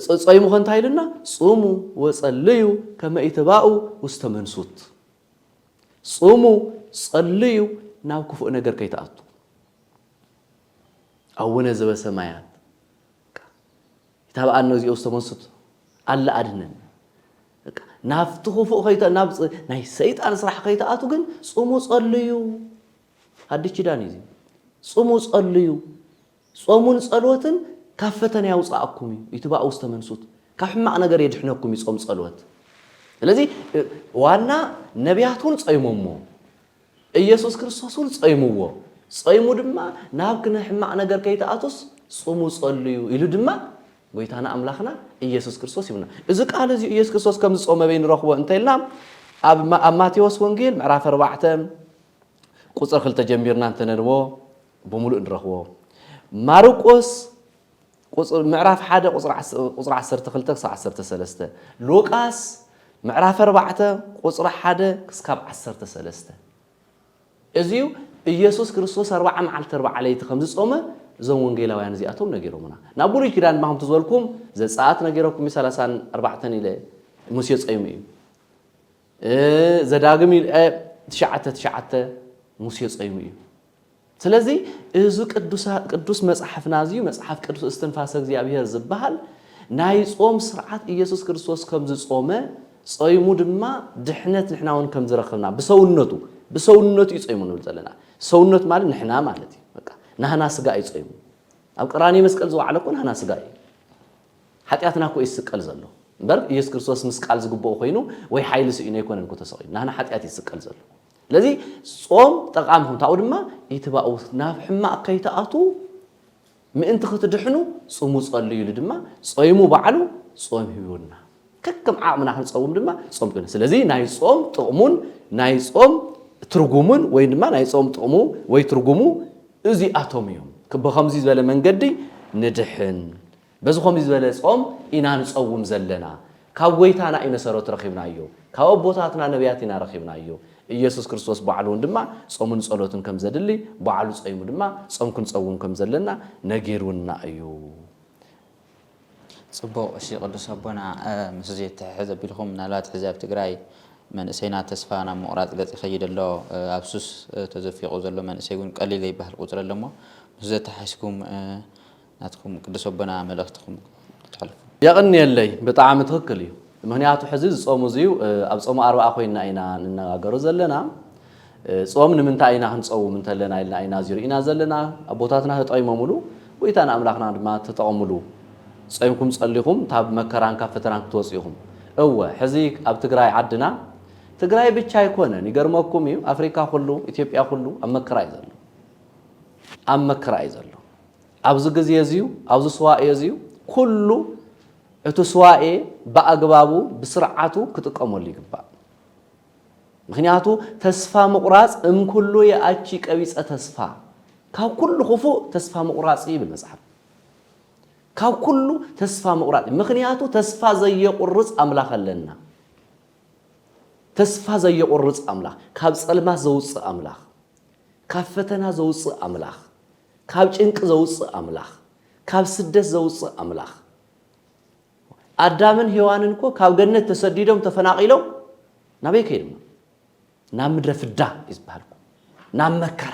ጸ-፣ ጸይሙ ኸ እንታይ ኢሉና? "ጹሙ ወጸልዩ ከመ ኢትባኡ ውስተ መንሱት።" ጹሙ፣ ጸልዩ፣ ናብ ክፉእ ነገር ከይትኣቱ። ኣቡነ ዘበሰማያት፣ ይታብኣና፣ እዚኦ ውስተ መንሱት፣ ኣለ ኣድነን። በቃ፣ ናብቲ ክፉእ ከይተ-፣ ናብ ጽ-፣ ናይ ሰይጣን ስራሕ ከይትኣቱ ግን ጹሙ፣ ጸልዩ። ሓድሽ ኪዳን እዩ እዚ። ጹሙ፣ ጸልዩ። ጾሙን ጸሎትን ካብ ፈተና ያውጽኣኩም እዩ፣ ኢትባኡ ውስተ መንሱት፣ ካብ ሕማቕ ነገር የድሕነኩም እዩ ጾም ጸሎት። ስለዚ፣ እ፣ ዋና ነቢያት እውን ጾይሞሞ፣ ኢየሱስ ክርስቶስ እውን ጾይምዎ። ጾይሙ ድማ ናብ ክነ ሕማቕ ነገር ከይትኣቱስ ጹሙ ጸልዩ ኢሉ ድማ ጎይታና ኣምላኽና ኢየሱስ ክርስቶስ ይብልና። እዚ ቃል እዚ ኢየሱስ ክርስቶስ ከም ዝጾመ በይ ንረኽቦ እንተ ኢልና፣ ኣብ ማ-፣ ኣብ ማቴዎስ ወንጌል ምዕራፍ ኣርባዕተ ቁጽሪ ክልተ ጀሚርና እንተነንቦ ብምሉእ ንረኽቦ። ማርቆስ ቁጽ-፣ ምዕራፍ ሓደ ቁጽሪ ዓስ-፣ ቁጽሪ ዓሰርተ ክልተ ክሳብ ዓሰርተ ሰለስተ። ሉቃስ ምዕራፍ ኣርባዕተ ቁጽሪ ሓደ ክስካብ ዓሰርተ ሰለስተ። እዚዩ ኢየሱስ ክርስቶስ ኣርባዓ መዓልቲ ኣርባዓ ለይቲ ከም ዝጾመ እዞም ወንጌላውያን እዚኣቶም ነጊሮምና። ናብ ብሉይ ኪዳን ድማ ከምቲ ዝበልኩም ዘጸኣት ነጊረኩም እዩ፣ ሰላሳን ኣርባዕተን ኢለ ሙሴ ጾይሙ እዩ። እ፣ ዘዳግም ኢለ፣ እ፣ ትሽዓተ ትሽዓተ ሙሴ ጾይሙ እዩ። ስለዚ እዚ ቅዱሳ-፣ ቅዱስ መጽሓፍና እዚ መጽሓፍ ቅዱስ እስትንፋሰ እግዚኣብሔር ዝበሃል ናይ ጾም ስርዓት ኢየሱስ ክርስቶስ ከም ዝጾመ፣ ጾይሙ ድማ ድሕነት ንሕና እውን ከም ዝረኽብና ብሰውነቱ፣ ብሰውነቱ እዩ ጾይሙ ንብል ዘለና። ሰውነት ማለት ንሕና ማለት እዩ። በቃ ናህና ስጋ እዩ ጾይሙ። ኣብ ቀራንዮ መስቀል ዝወዓለ እኮ ናህና ስጋ እዩ። ሓጢኣትና እኮ እዩ ዝስቀል ዘሎ። እምበር ኢየሱስ ክርስቶስ ምስቃል ዝግብኦ ኮይኑ ወይ ሓይሊ ስኢኑ ኣይኮነን እኮ ተሰቒሉ። ናህና ሓጢኣት እዩ ዝስቀል ዘሎ። ስለዚ ጾም ጠቓሚ ኹም ታብኡ ድማ ይትባኡ ናብ ሕማቕ ከይትኣቱ ምእንቲ ክትድሕኑ ጽሙ ጸልዩ ኢሉ ድማ ጾይሙ ባዕሉ ጾም ሂቡና። ከከም ዓቕምና ክንጸውም ድማ ጾም ቅነ። ስለዚ ናይ ጾም ጥቕሙን ናይ ጾም ትርጉሙን ወይ ድማ ናይ ጾም ጥቕሙ ወይ ትርጉሙ እዚኣቶም እዮም። ብኸምዚ ዝበለ መንገዲ ንድሕን። በዚ ከምዚ ዝበለ ጾም ኢና ንጸውም ዘለና። ካብ ጎይታና ኢና ሰሮት ረኺብናዮ። ካብ ኣቦታትና ነቢያት ኢና ረኺብናዮ። ኢየሱስ ክርስቶስ ባዕሉ እውን ድማ ጾምን ጸሎትን ከም ዘድሊ፣ ባዕሉ ጾይሙ ድማ ጾም ክንጸውም ከም ዘለና ነጊሩና እዩ። ጽቡቕ። እሺ ቅዱስ ኣቦና፣ እ፣ ምስ እዚ የተሓሕዝ ኣቢልኩም፣ ምናልባት ሕዚ ኣብ ትግራይ መንእሰይና ተስፋ ናብ ምቑራጽ ገጽ ይኸይድ ኣሎ። እ፣ ኣብ ሱስ፣ እ፣ ተዘፊቑ ዘሎ መንእሰይ እውን ቀሊል ዘይበሃል ቁጽሪ ኣሎ እሞ፣ ምስ ዘተሓሒዝኩም፣ እ፣ ናትኩም ቅዱስ ኣቦና መልእኽትኹም ክትሕልፉ። የቕንየለይ። ብጣዕሚ ትኽክል እዩ። ምኽንያቱ ሕዚ ዝጾሙ እዚዩ ኣብ ጾሙ ኣርብዓ ኮይንና ኢና ንነጋገሩ ዘለና። ጾም ንምንታይ ኢና ክንጸውም እንተለና ኢልና ኢና እዚ ርኢና ዘለና። ኣቦታትና ተጠቒሞምሉ፣ ጎይታና ኣምላኽና ድማ ተጠቐምሉ። ጾምኩም ጸሊኹም ካብ መከራን ካብ ፈተናን ክትወጹ ኢኹም። እወ ሕዚ ኣብ ትግራይ ዓድና፣ ትግራይ ብቻ ኣይኮነን፣ ይገርመኩም እዩ፣ ኣፍሪካ ኩሉ፣ ኢትዮጵያ ኩሉ ኣብ መከራ እዩ ዘሎ። ኣብ መከራ እዩ ዘሎ። ኣብዚ ግዜ እዚዩ፣ ኣብዚ ስዋኤ እዚዩ ኩሉ እቲ ስዋኤ ብኣግባቡ ብስርዓቱ ክጥቀመሉ ይግባእ። ምኽንያቱ ተስፋ ምቑራጽ እምኩሉ የኣቺ ቀቢጸ ተስፋ፣ ካብ ኩሉ ክፉእ ተስፋ ምቑራጽ ይብል መጽሓፍ። ካብ ኩሉ ተስፋ ምቑራጽ፣ ምኽንያቱ ተስፋ ዘየቑርጽ ኣምላኽ ኣለና። ተስፋ ዘየቑርጽ ኣምላኽ፣ ካብ ጸልማት ዘውጽእ ኣምላኽ፣ ካብ ፈተና ዘውጽእ ኣምላኽ፣ ካብ ጭንቂ ዘውጽእ ኣምላኽ፣ ካብ ስደት ዘውጽእ ኣምላኽ። ኣዳምን ሄዋንን እኮ ካብ ገነት ተሰዲዶም ተፈናቒሎም ናበይ ከይዶም? ናብ ምድረ ፍዳ እዩ ዝበሃል እኮ። ናብ መከራ።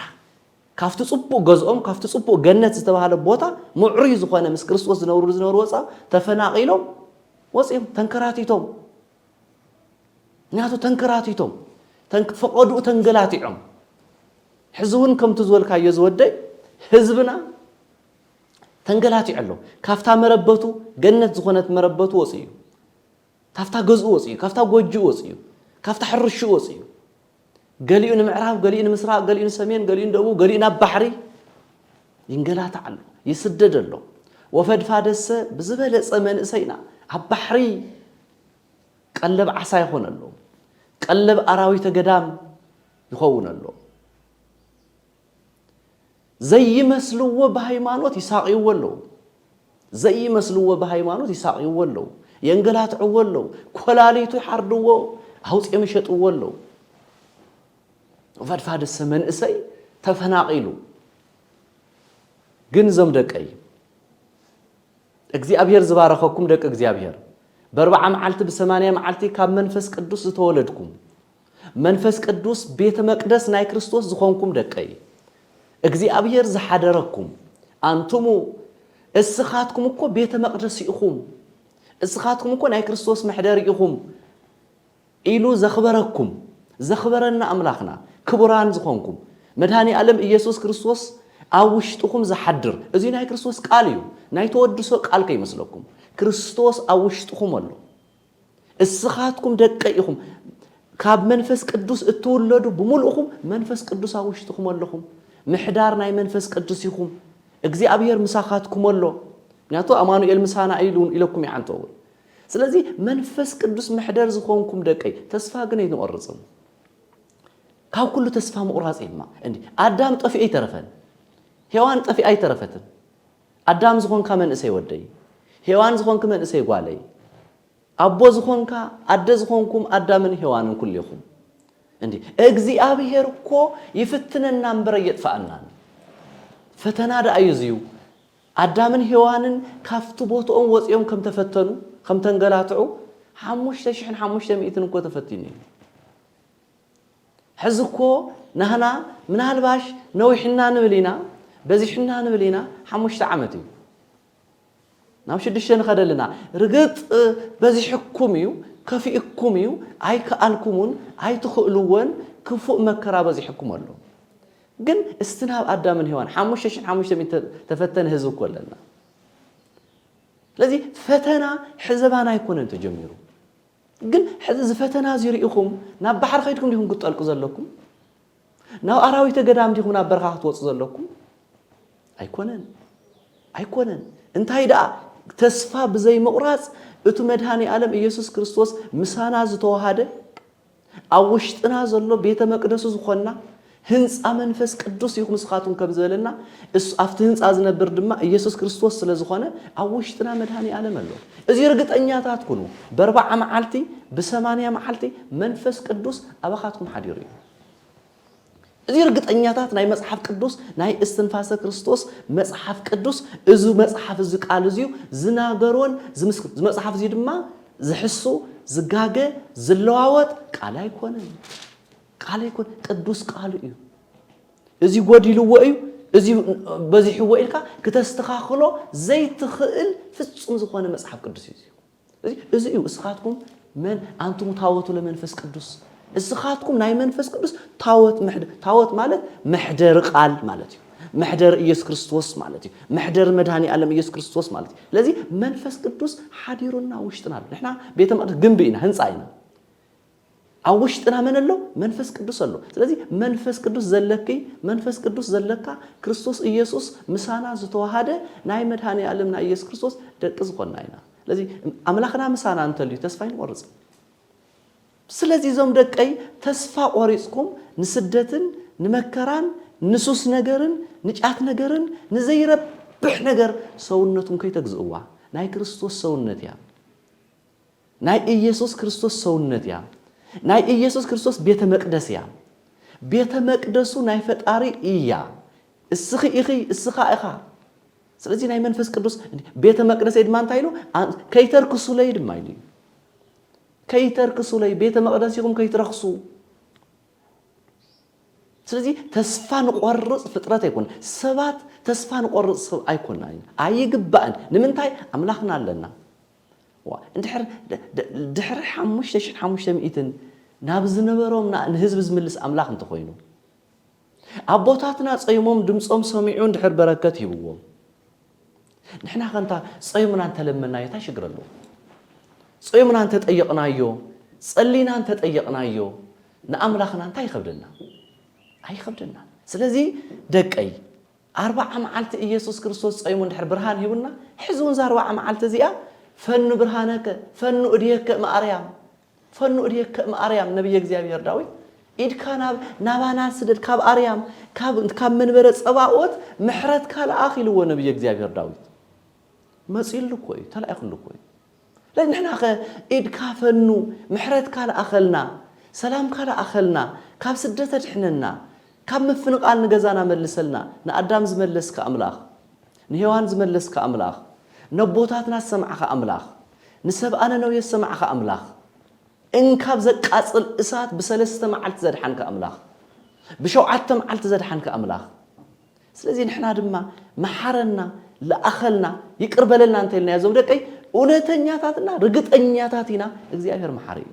ካብቲ ጽቡቕ ገዝኦም፣ ካብቲ ጽቡቕ ገነት ዝተባህለ ቦታ፣ ምዕሩይ ዝኾነ ምስ ክርስቶስ ዝነብሩ ዝነበሩ ወጻ ተፈናቒሎም ወጺኦም ተንከራቲቶም። ምክንያቱ ተንከራቲቶም፣ ተንክ-፣ ፈቐድኡ ተንገላቲዖም። ሕዚ እውን ከምቲ ዝበልካዮ ዝወደይ ህዝብና ተንገላቲዑ ኣሎ። ካብታ መረበቱ፣ ገነት ዝኾነት መረበቱ ወፂኡ እዩ። ካብታ ገዝኡ ወፂኡ እዩ። ካብታ ጎጅኡ ወፂኡ እዩ። ካብታ ሕርሽኡ ወፂኡ እዩ። ገሊኡ ንምዕራብ፣ ገሊኡ ንምስራቕ፣ ገሊኡ ንሰሜን፣ ገሊኡ ንደቡብ፣ ገሊኡ ናብ ባሕሪ ይንገላታዕ ኣሎ፣ ይስደድ ኣሎ። ወፈድፋደሰ ብዝበለፀ መንእሰይና ኣብ ባሕሪ ቀለብ ዓሳ ይኾነሎም፣ ቀለብ ኣራዊተ ገዳም ይኸውነሎም። ዘይመስልዎ ብሃይማኖት ይሳቕይዎ ኣለዉ። ዘይመስልዎ ብሃይማኖት ይሳቕይዎ ኣለዉ። የንገላትዕዎ ኣለዉ። ኮላሊቱ ይሓርድዎ፣ ኣውፅኦም ይሸጥዎ ኣለዉ። ፈድፋድሰ መንእሰይ ተፈናቒሉ። ግን እዞም ደቀይ እግዚኣብሔር ዝባረኸኩም ደቂ እግዚኣብሔር፣ በርብዓ መዓልቲ ብሰማንያ መዓልቲ ካብ መንፈስ ቅዱስ ዝተወለድኩም፣ መንፈስ ቅዱስ ቤተ መቅደስ ናይ ክርስቶስ ዝኾንኩም ደቀይ፣ እግዚኣብሔር ዝሓደረኩም፣ ኣንትሙ እስኻትኩም እኮ ቤተ መቅደስ ኢኹም፣ እስኻትኩም እኮ ናይ ክርስቶስ መሕደሪ ኢኹም ኢሉ ዘኽበረኩም፣ ዘኽበረና ኣምላኽና፣ ክቡራን ዝኾንኩም፣ መድኃኔ ዓለም ኢየሱስ ክርስቶስ ኣብ ውሽጥኹም ዝሓድር፣ እዚ ናይ ክርስቶስ ቃል እዩ። ናይ ተወድሶ ቃል ከይመስለኩም። ክርስቶስ ኣብ ውሽጥኹም ኣሎ። እስኻትኩም ደቀይ ኢኹም። ካብ መንፈስ ቅዱስ እትውለዱ ብምሉእኹም መንፈስ ቅዱስ ኣብ ውሽጥኹም ኣለኹም። ምሕዳር ናይ መንፈስ ቅዱስ ኢኹም። እግዚኣብሔር ምሳኻትኩም ኣሎ። ምክንያቱ ኣማኑኤል ምሳና ኢሉ ኢለኩም ይዓንተው። ስለዚ መንፈስ ቅዱስ መሕደር ዝኾንኩም ደቀይ፣ ተስፋ ግን ኣይንቆርጽን። ካብ ኩሉ ተስፋ ምቑራጽ ድማ እንዲ ኣዳም ጠፊኡ ኣይተረፈን፣ ሄዋን ጠፊኣ ኣይተረፈትን። ኣዳም ዝኾንካ መንእሰይ ወደይ፣ ሄዋን ዝኾንኪ መንእሰይ ጓለይ፣ ኣቦ ዝኾንካ ኣደ ዝኾንኩም ኣዳምን ሄዋንን ኩሌኹም እንዲ እግዚኣብሔር እኮ ይፍትነና እምበር ኣየጥፍኣናን። ፈተና ደኣ እዩ እዚዩ። ኣዳምን ሄዋንን ካብቲ ቦትኦም ወፂኦም ከም ተፈተኑ፣ ከም ተንገላትዑ፣ ሓሙሽተ ሽሕን ሓሙሽተ ሚእትን እኮ ተፈቲኑ እዩ። ሕዚ እኮ ናህና ምናልባሽ ነዊሕና ንብል ኢና፣ በዚሕና ንብል ኢና፣ ሓሙሽተ ዓመት እዩ። ናብ ሽዱሽተ ንኸደልና። ርግጥ በዚሕኩም እዩ፣ ከፊእኩም እዩ፣ ኣይከኣልኩምን፣ ኣይትኽእልዎን፣ ክፉእ መከራ በዚሕኩም ኣሎ። ግን እስቲ ናብ ኣዳምን ሄዋን ሓሙሽተ ሽሕን ሓሙሽተ ሚእትን ተፈተነ ህዝቢ እኮ ኣለና። ስለዚ ፈተና ሕዘባና ኣይኮነን ተጀሚሩ። ግን ሕዚ እዚ ፈተና እዚ ርኢኹም ናብ ባሕሪ ከይድኩም ዲኹም ክትጠልቁ ዘለኩም? ናብ ኣራዊተ ገዳም ዲኹም ናብ በረኻ ክትወፁ ዘለኩም? ኣይኮነን፣ ኣይኮነን። እንታይ ደኣ፣ ተስፋ ብዘይምቑራፅ፣ እቱ መድሃኒ ኣለም ኢየሱስ ክርስቶስ ምሳና ዝተዋሃደ፣ ኣብ ውሽጥና ዘሎ ቤተ መቅደሱ ዝኾንና ህንፃ መንፈስ ቅዱስ ኢኹም ንስኻትኩም ከም ዝበለና፣ እሱ ኣብቲ ህንፃ ዝነብር ድማ ኢየሱስ ክርስቶስ ስለ ዝኾነ፣ ኣብ ውሽጥና መድሃኒ ኣለም ኣሎ። እዚ ርግጠኛታት ኩኑ። በርባዓ መዓልቲ፣ ብሰማንያ መዓልቲ መንፈስ ቅዱስ ኣባኻትኩም ሓዲሩ እዩ። እዚ ርግጠኛታት ናይ መጽሓፍ ቅዱስ፣ ናይ እስትንፋሰ ክርስቶስ መጽሓፍ ቅዱስ፣ እዚ መጽሓፍ፣ እዚ ቃል እዚ እዩ ዝናገሮን ዝምስክር። እዚ መጽሓፍ እዚ ድማ ዝሕሱ፣ ዝጋገ፣ ዝለዋወጥ ቃል ኣይኮነን። ቃል ኣይኮን፣ ቅዱስ ቃሉ እዩ። እዚ ጎዲልዎ እዩ፣ እዚ በዚሕዎ ኢልካ ክተስተኻኽሎ ዘይትኽእል ፍጹም ዝኾነ መጽሓፍ ቅዱስ እዩ። እዚ፣ እዚ እዩ። እስኻትኩም መን ኣንቱም ታወቱ ለመንፈስ ቅዱስ፣ እስኻትኩም ናይ መንፈስ ቅዱስ ታወት መሕደ-፣ ታወት ማለት መሕደሪ ቃል ማለት እዩ። መሕደሪ ኢየሱስ ክርስቶስ ማለት እዩ። መሕደሪ መድኃኔ ዓለም ኢየሱስ ክርስቶስ ማለት እዩ። ስለዚ መንፈስ ቅዱስ ሓዲሩና ውሽጥና ኣሎ። ንሕና ቤተ መቅደስ ግንቢ ኢና፣ ህንፃ ኢና። ኣብ ውሽጥና መን ኣሎ? መንፈስ ቅዱስ ኣሎ። ስለዚ መንፈስ ቅዱስ ዘለኪ፣ መንፈስ ቅዱስ ዘለካ፣ ክርስቶስ ኢየሱስ ምሳና ዝተዋሃደ ናይ መድኃኔ ዓለም ናይ ኢየሱስ ክርስቶስ ደቂ ዝኾንና ኢና። ስለዚ ኣምላኽና ምሳና እንተልዩ ተስፋ ኣይንቆርጽ። ስለዚ እዞም ደቀይ ተስፋ ቆሪጽኩም ንስደትን ንመከራን ንሱስ ነገርን ንጫት ነገርን ንዘይረብሕ ነገር ሰውነትኩም ከይተግዝእዋ። ናይ ክርስቶስ ሰውነት እያ። ናይ ኢየሱስ ክርስቶስ ሰውነት እያ። ናይ ኢየሱስ ክርስቶስ ቤተ መቅደስ እያ። ቤተ መቅደሱ ናይ ፈጣሪ እያ። እስኺ ኢኺ፣ እስኻ ኢኻ። ስለዚ ናይ መንፈስ ቅዱስ ቤተ መቅደሰይ ድማ እንታይ ኢሉ? "ኣን-፣ ከይተርክሱለይ" ድማ ኢሉ እዩ። "ከይተርክሱለይ፣ ቤተ መቅደሲኹም ከይትረኽሱ።" ስለዚ ተስፋ ንቆርጽ ፍጥረት ኣይኮን። ሰባት ተስፋ ንቆርጽ ሰብ ኣይኮንና ኢና። ኣይግባእን። ንምንታይ? ኣምላኽና ኣለና። ዋ፣ እንድሕር ድ-፣ ድ-፣ ድሕሪ ሓሙሽተ ሽሕን ሓሙሽተ ሚእትን ናብ ዝነበሮም ና-፣ ንህዝቢ ዝምልስ ኣምላኽ እንተኾይኑ፣ ኣቦታትና ጸይሞም ድምጾም ሰሚዑ እንድሕር በረከት ሂብዎም፣ ንሕና ኸ እንታ ጸይሙና እንተለመናዮ እንታይ ሽግር ኣለዎ? ጸይሙና እንተጠየቕናዮ፣ ጸሊና እንተጠየቕናዮ፣ ንኣምላኽና እንታይ ይኸብደና? ኣይኸብደና። ስለዚ ደቀይ፣ ኣርባዓ መዓልቲ ኢየሱስ ክርስቶስ ጸይሙ እንድሕር ብርሃን ሂቡና፣ ሕዚ እውን እዛ ኣርባዓ መዓልቲ እዚኣ፣ "ፈኑ ብርሃነከ፣ ፈኑ እድየከ እምኣርያም፣ ፈኑ እድየከ እምኣርያም" ነቢየ እግዚኣብሔር ዳዊት፣ "ኢድካ ናብ፣ ናባና ስደድ፣ ካብ ኣርያም፣ ካብ፣ ካብ መንበረ ጸባኦት ምሕረትካ ለኣኽ" ኢልዎ ነቢየ እግዚኣብሔር ዳዊት። መጺሉ እኮ እዩ፣ ተላኢኹሉ እኮ እዩ። ስለዚ ንሕና ኸ ኢድካ ፈኑ፣ ምሕረትካ ለኣኸልና፣ ሰላምካ ለኣኸልና፣ ካብ ስደት ኣድሕነና፣ ካብ ምፍንቓል ንገዛና መልሰልና፣ ንኣዳም ዝመለስካ ኣምላኽ፣ ንሄዋን ዝመለስካ ኣምላኽ፣ ነቦታትና ዝሰማዕኻ ኣምላኽ፣ ንሰብኣ ነነውየ ዝሰማዕኻ ኣምላኽ፣ እንካብ ዘቃጽል እሳት ብሰለስተ መዓልቲ ዘድሓንካ ኣምላኽ፣ ብሸውዓተ መዓልቲ ዘድሓንካ ኣምላኽ። ስለዚ ንሕና ድማ መሓረና፣ ለኣኸልና፣ ይቅር በለልና እንተኢልናዮ፣ እዞም ደቀይ እውነተኛታትና ርግጠኛታት ኢና፣ እግዚኣብሔር መሓሪ እዩ።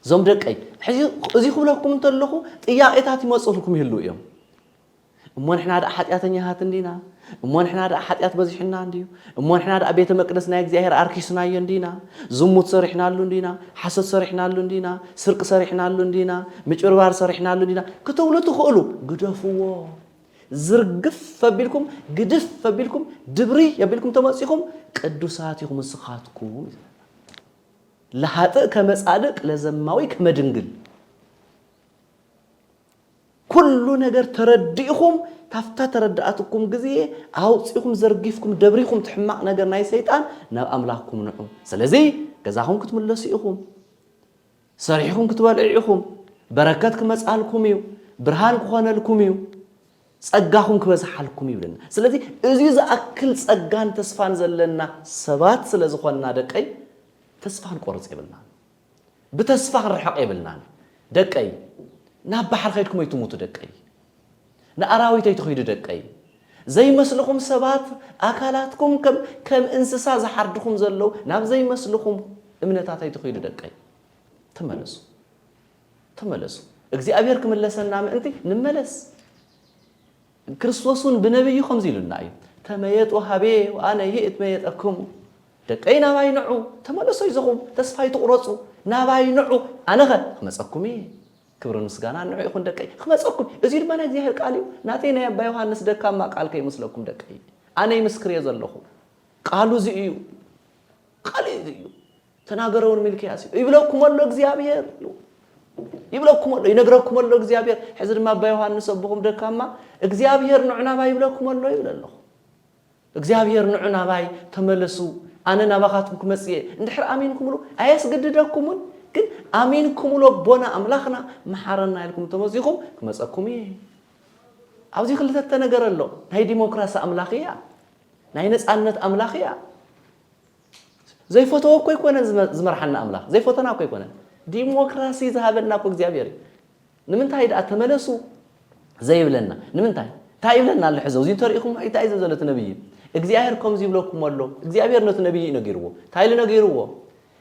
እዞም ደቀይ፣ ሕዚ እዚ ክብለኩም እንተለኹ ጥያቄታት ይመፅልኩም ይህልው እዮም። እሞ ንሕና ደኣ ሓጢኣተኛታት እንዲና? እሞ ንሕና ደኣ ሓጢኣት በዚሑና እንድዩ? እሞ ንሕና ደኣ ቤተ መቅደስ ናይ እግዚኣብሔር ኣርኪስናዮ እንዲና? ዝሙት ሰሪሕናሉ እንዲና? ሓሶት ሰሪሕናሉ እንዲና? ስርቂ ሰሪሕናሉ እንዲና? ምጭብርባር ሰሪሕናሉ እንዲና? ክትብሉ ትኽእሉ። ግደፍዎ። ዝርግፍ ኣቢልኩም፣ ግድፍ ኣቢልኩም፣ ድብሪ ኣቢልኩም ተመጺኹም፣ ቅዱሳት ኢኹም ንስኻትኩም። ለሃጥእ ከመ ጻድቅ ለዘማዊ ከመ ድንግል። ኩሉ ነገር ተረዲእኹም፣ ታፍታ ተረዳእትኩም ግዜ ኣውጺኹም ዘርጊፍኩም ደብሪኹም እቲ ሕማቕ ነገር ናይ ሰይጣን ናብ ኣምላኽኩም ንዑ። ስለዚ ገዛኹም ክትምለሱ ኢኹም። ሰሪሕኹም ክትበልዑ ኢኹም። በረከት ክመጻልኩም እዩ። ብርሃን ክኾነልኩም እዩ። ጸጋኹም ክበዝሓልኩም እዩ ይብለና። ስለዚ እዚ ዝኣክል ጸጋን ተስፋን ዘለና ሰባት ስለ ዝኾንና ደቀይ፣ ተስፋ ክንቆርጽ የብልናን። ብተስፋ ክንርሕቕ የብልናን። ደቀይ፣ ናብ ባሕሪ ከይድኩም ኣይትሙቱ ደቀይ። ንኣራዊት ኣይትኸይዱ ደቀይ። ዘይመስልኹም ሰባት ኣካላትኩም ከም፣ ከም እንስሳ ዝሓርድኹም ዘለዉ ናብ ዘይመስልኹም እምነታት ኣይትኸይዱ ደቀይ። ተመለሱ። ተመለሱ። እግዚኣብሔር ክምለሰና ምእንቲ ንመለስ። ክርስቶስ እውን ብነቢዩ ከምዚ ኢሉና እዩ። "ተመየጡ ሀቤ ወአነ ይእትመየጠክሙ።" ደቀይ ናባይ ንዑ፣ ተመለሱ ይዘኹም፣ ተስፋ ኣይትቑረጹ፣ ናባይ ንዑ፣ ኣነኸ ክመጸኩም እየ። ክብርን ምስጋናን ንዑ ይኹን ደቀይ። ክመጸኩም፣ እዚ ድማ ናይ እግዚኣብሔር ቃል እዩ። ናተይ ናይ ኣባ ዮሃንስ ደካማ ቃል ከይመስለኩም ደቀይ። ኣነ ይምስክር እየ ዘለኹ። ቃሉ እዚ እዩ። ቃል እዩ። ተናገረውን ሚልክያስ እዩ። ይብለኩም ኣሎ እግዚኣብሔር። ይብለኩም ኣሎ፣ ይነግረኩም ኣሎ እግዚኣብሔር። ሕዚ ድማ ኣባ ዮሃንስ ኣቦኹም ደካማ እግዚኣብሔር ንዑ ናባይ ይብለኩም ኣሎ ይብል ኣለኹ። እግዚኣብሔር ንዑ ናባይ ተመለሱ፣ ኣነ ናባኻትኩም ክመጽእ እየ። እንድሕር ኣሚንኩምሉ ኣየስገድደኩምን፣ ግን ኣሚንኩምሉ ኣቦና ኣምላኽና መሓረና ኢልኩም ተመጺኹም ክመጸኩም እየ። ኣብዚ ክልተ ነገር ኣሎ። ናይ ዲሞክራሲ ኣምላኽ እያ፣ ናይ ነጻነት ኣምላኽ እያ። ዘይፈተዎ እኮ ኣይኮነን ዝመ-፣ ዝመርሓና ኣምላኽ። ዘይፈተና እኮ ኣይኮነን። ዲሞክራሲ ዝሃበና እኮ እግዚኣብሔር እዩ። ንምንታይ ደኣ ተመለሱ ዘይብለና? ንምንታይ? እንታይ ይብለና ኣሎ? ሕዚ እዚ እንተሪኢኹም እንታይ እዩ ዘሎ እቲ ነብይ? እግዚኣብሔር ከምዚ ይብለኩም ኣሎ። እግዚኣብሔር ነቲ ነብይ እዩ ነጊርዎ። እንታይ ኢሉ ነጊርዎ?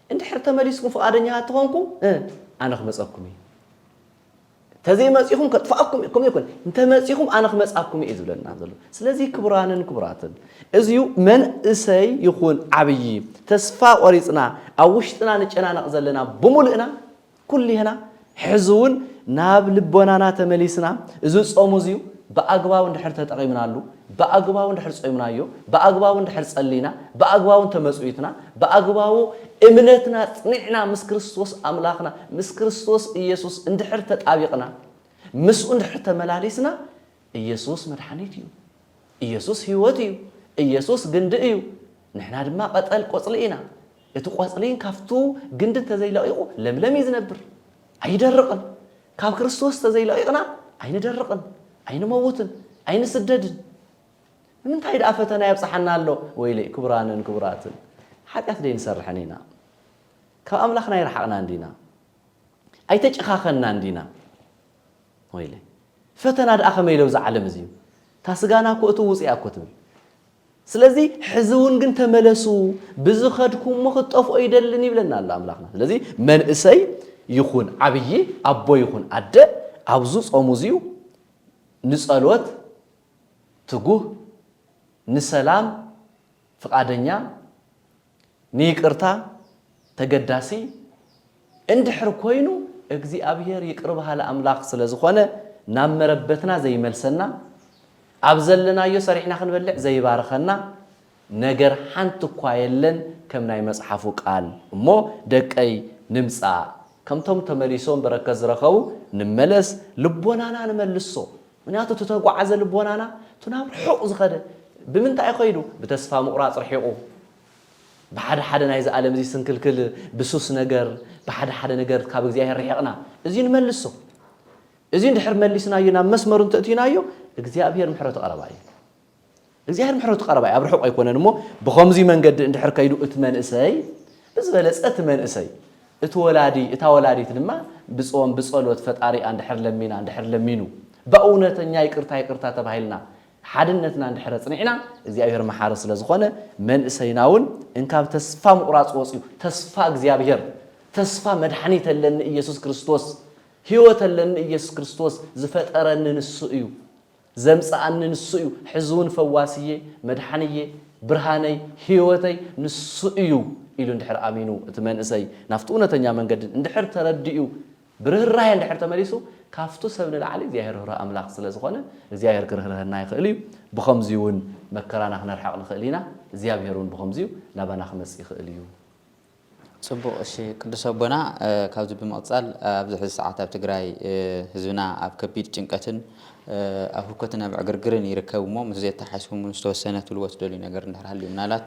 እንድሕር ተመሊስኩም ፍቓደኛታት ተኾንኩም፣ እ፣ ኣነ ክመጸኩም እዩ። ተዘይመጺኹም ከጥፍኣኩም እየ፣ ከምኡ ይኮን። እንተመጺኹም ኣነ ክመጻኩም እየ ዝብለና ዘሎ። ስለዚ ክቡራንን ክቡራትን፣ እዚዩ መንእሰይ ይኹን ዓብዪ ተስፋ ቆሪጽና ኣብ ውሽጥና ንጨናነቕ ዘለና ብምሉእና ኩሊህና ሕዚ እውን ናብ ልቦናና ተመሊስና እዚ ጾም እዚዩ ብኣግባቡ እንድሕር ተጠቒምናሉ፣ ብኣግባቡ እንድሕር ጾምናዮ፣ ብኣግባቡ እንድሕር ጸሊና፣ ብኣግባቡ እንተመጽዊትና፣ ብኣግባቡ እምነትና ጽኒዕና ምስ ክርስቶስ ኣምላኽና፣ ምስ ክርስቶስ ኢየሱስ እንድሕር ተጣቢቕና፣ ምስኡ እንድሕር ተመላሊስና፣ ኢየሱስ መድሓኒት እዩ። ኢየሱስ ህይወት እዩ። ኢየሱስ ግንዲ እዩ። ንሕና ድማ ቀጠል ቆጽሊ ኢና። እቲ ቆጽሊ ካብቱ ግንዲ እንተዘይለቒቑ ለምለም እዩ ዝነብር። ኣይደርቕን። ካብ ክርስቶስ እንተዘይለቒቕና ኣይንደርቕን፣ ኣይንመውትን፣ ኣይንስደድን። ንምንታይ ደኣ ፈተና የብጽሓና ኣሎ? ወይለይ ክቡራንን ክቡራትን፣ ሓጢኣት ደይንሰርሕን ኢና። ካብ ኣምላኽና ኣይረሓቕናን ዲና? ኣይተጨኻኸናን ዲና? ወይለይ ፈተና ደኣ ከመይ ኢለ ኣብዚ ዓለም እዚ እዩ? እታ ስጋና እኮ እትውፅ እያ እኮ ትብል። ስለዚ ሕዚ እውን ግን ተመለሱ፣ ብዝኸድኩሞ ክትጠፍኦ ይደልን ይብለና ኣሎ ኣምላኽና። ስለዚ መንእሰይ ይኹን ዓብዪ፣ ኣቦ ይኹን ኣደ፣ ኣብዚ ጾሙ እዚዩ ንጸሎት ትጉህ፣ ንሰላም ፍቓደኛ፣ ንይቅርታ ተገዳሲ እንድሕር ኮይኑ፣ እግዚኣብሔር ይቅር በሃሊ ኣምላኽ ስለ ዝኾነ፣ ናብ መረበትና ዘይመልሰና፣ ኣብ ዘለናዮ ሰሪሕና ክንበልዕ ዘይባርኸና ነገር ሓንቲ እኳ የለን፣ ከም ናይ መጽሓፉ ቃል። እሞ ደቀይ ንምጻእ፣ ከምቶም ተመሊሶም በረከት ዝረኸቡ ንመለስ፣ ልቦናና ንመልሶ። ምክንያቱ እቲ ተጓዓዘ ልቦናና፣ እቲ ናብ ርሑቕ ዝኸደ፣ ብምንታይ ከይዱ? ብተስፋ ምቑራጽ ርሒቑ። ብሓደ ሓደ ናይዚ ዓለም እዚ ስንክልክል፣ ብሱስ ነገር፣ ብሓደ ሓደ ነገር ካብ እግዚኣብሔር ርሒቕና። እዚ ንመልሶ። እዚ እንድሕር መሊስናዮ፣ ናብ መስመሩ እንተእትይናዮ፣ እግዚኣብሔር ምሕረቱ ቀረባ እዩ። እግዚኣብሔር ምሕረቱ ቀረባ እዩ፣ ኣብ ርሑቕ ኣይኮነን። እሞ ብኸምዚ መንገዲ እንድሕር ከይዱ እቲ መንእሰይ፣ ብዝበለጸ እቲ መንእሰይ፣ እቲ ወላዲ፣ እታ ወላዲት ድማ ብጾም፣ ብጸሎት ፈጣሪኣ እንድሕር ለሚና፣ እንድሕር ለሚኑ፣ ብእውነተኛ ይቅርታ፣ ይቅርታ ተባሂልና፣ ሓድነትና እንድሕር ኣጽኒዕና፣ እግዚኣብሔር መሓሪ ስለ ዝኾነ፣ መንእሰይና እውን እንካብ ተስፋ ምቑራጽ ወጽዩ፣ ተስፋ እግዚኣብሔር፣ ተስፋ መድሓኒት ኣለኒ ኢየሱስ ክርስቶስ፣ ህይወት ኣለኒ ኢየሱስ ክርስቶስ፣ ዝፈጠረኒ ንሱ እዩ። ዘምጽኣኒ ንሱ እዩ። ሕዚ እውን ፈዋስየ፣ መድሓንየ፣ ብርሃነይ፣ ህይወተይ ንሱ እዩ ኢሉ እንድሕር ኣሚኑ፣ እቲ መንእሰይ ናብቲ እውነተኛ መንገዲ እንድሕር ተረዲኡ፣ ብርህራሄ እንድሕር ተመሊሱ፣ ካብቱ ሰብ ንላዕሊ እግዚኣብሔር ርህሩህ ኣምላኽ ስለ ዝኾነ፣ እግዚኣብሔር ክርህርሀና ይኽእል እዩ። ብኸምዚ እውን መከራና ክነርሕቕ ንኽእል ኢና። እግዚኣብሔር እውን ብኸምዚ እዩ ናባና ክመጽእ ይኽእል እዩ። ጽቡቕ። እሺ፣ ቅዱስ ኣቦና፣ እ፣ ካብዚ ብምቕጻል፣ እ፣ ኣብዚ ሕዚ ሰዓት ኣብ ትግራይ፣ እ፣ ህዝብና ኣብ ከቢድ ጭንቀትን፣ እ፣ ኣብ ህውከትን ኣብ ዕግርግርን ይርከብ እሞ፣ ምስዚ ኣተሓሒዝኩም እውን ዝተወሰነ ትብልዎ ትደልዩ ነገር እንድሕር ሃልዩ፣ ምናልባት፣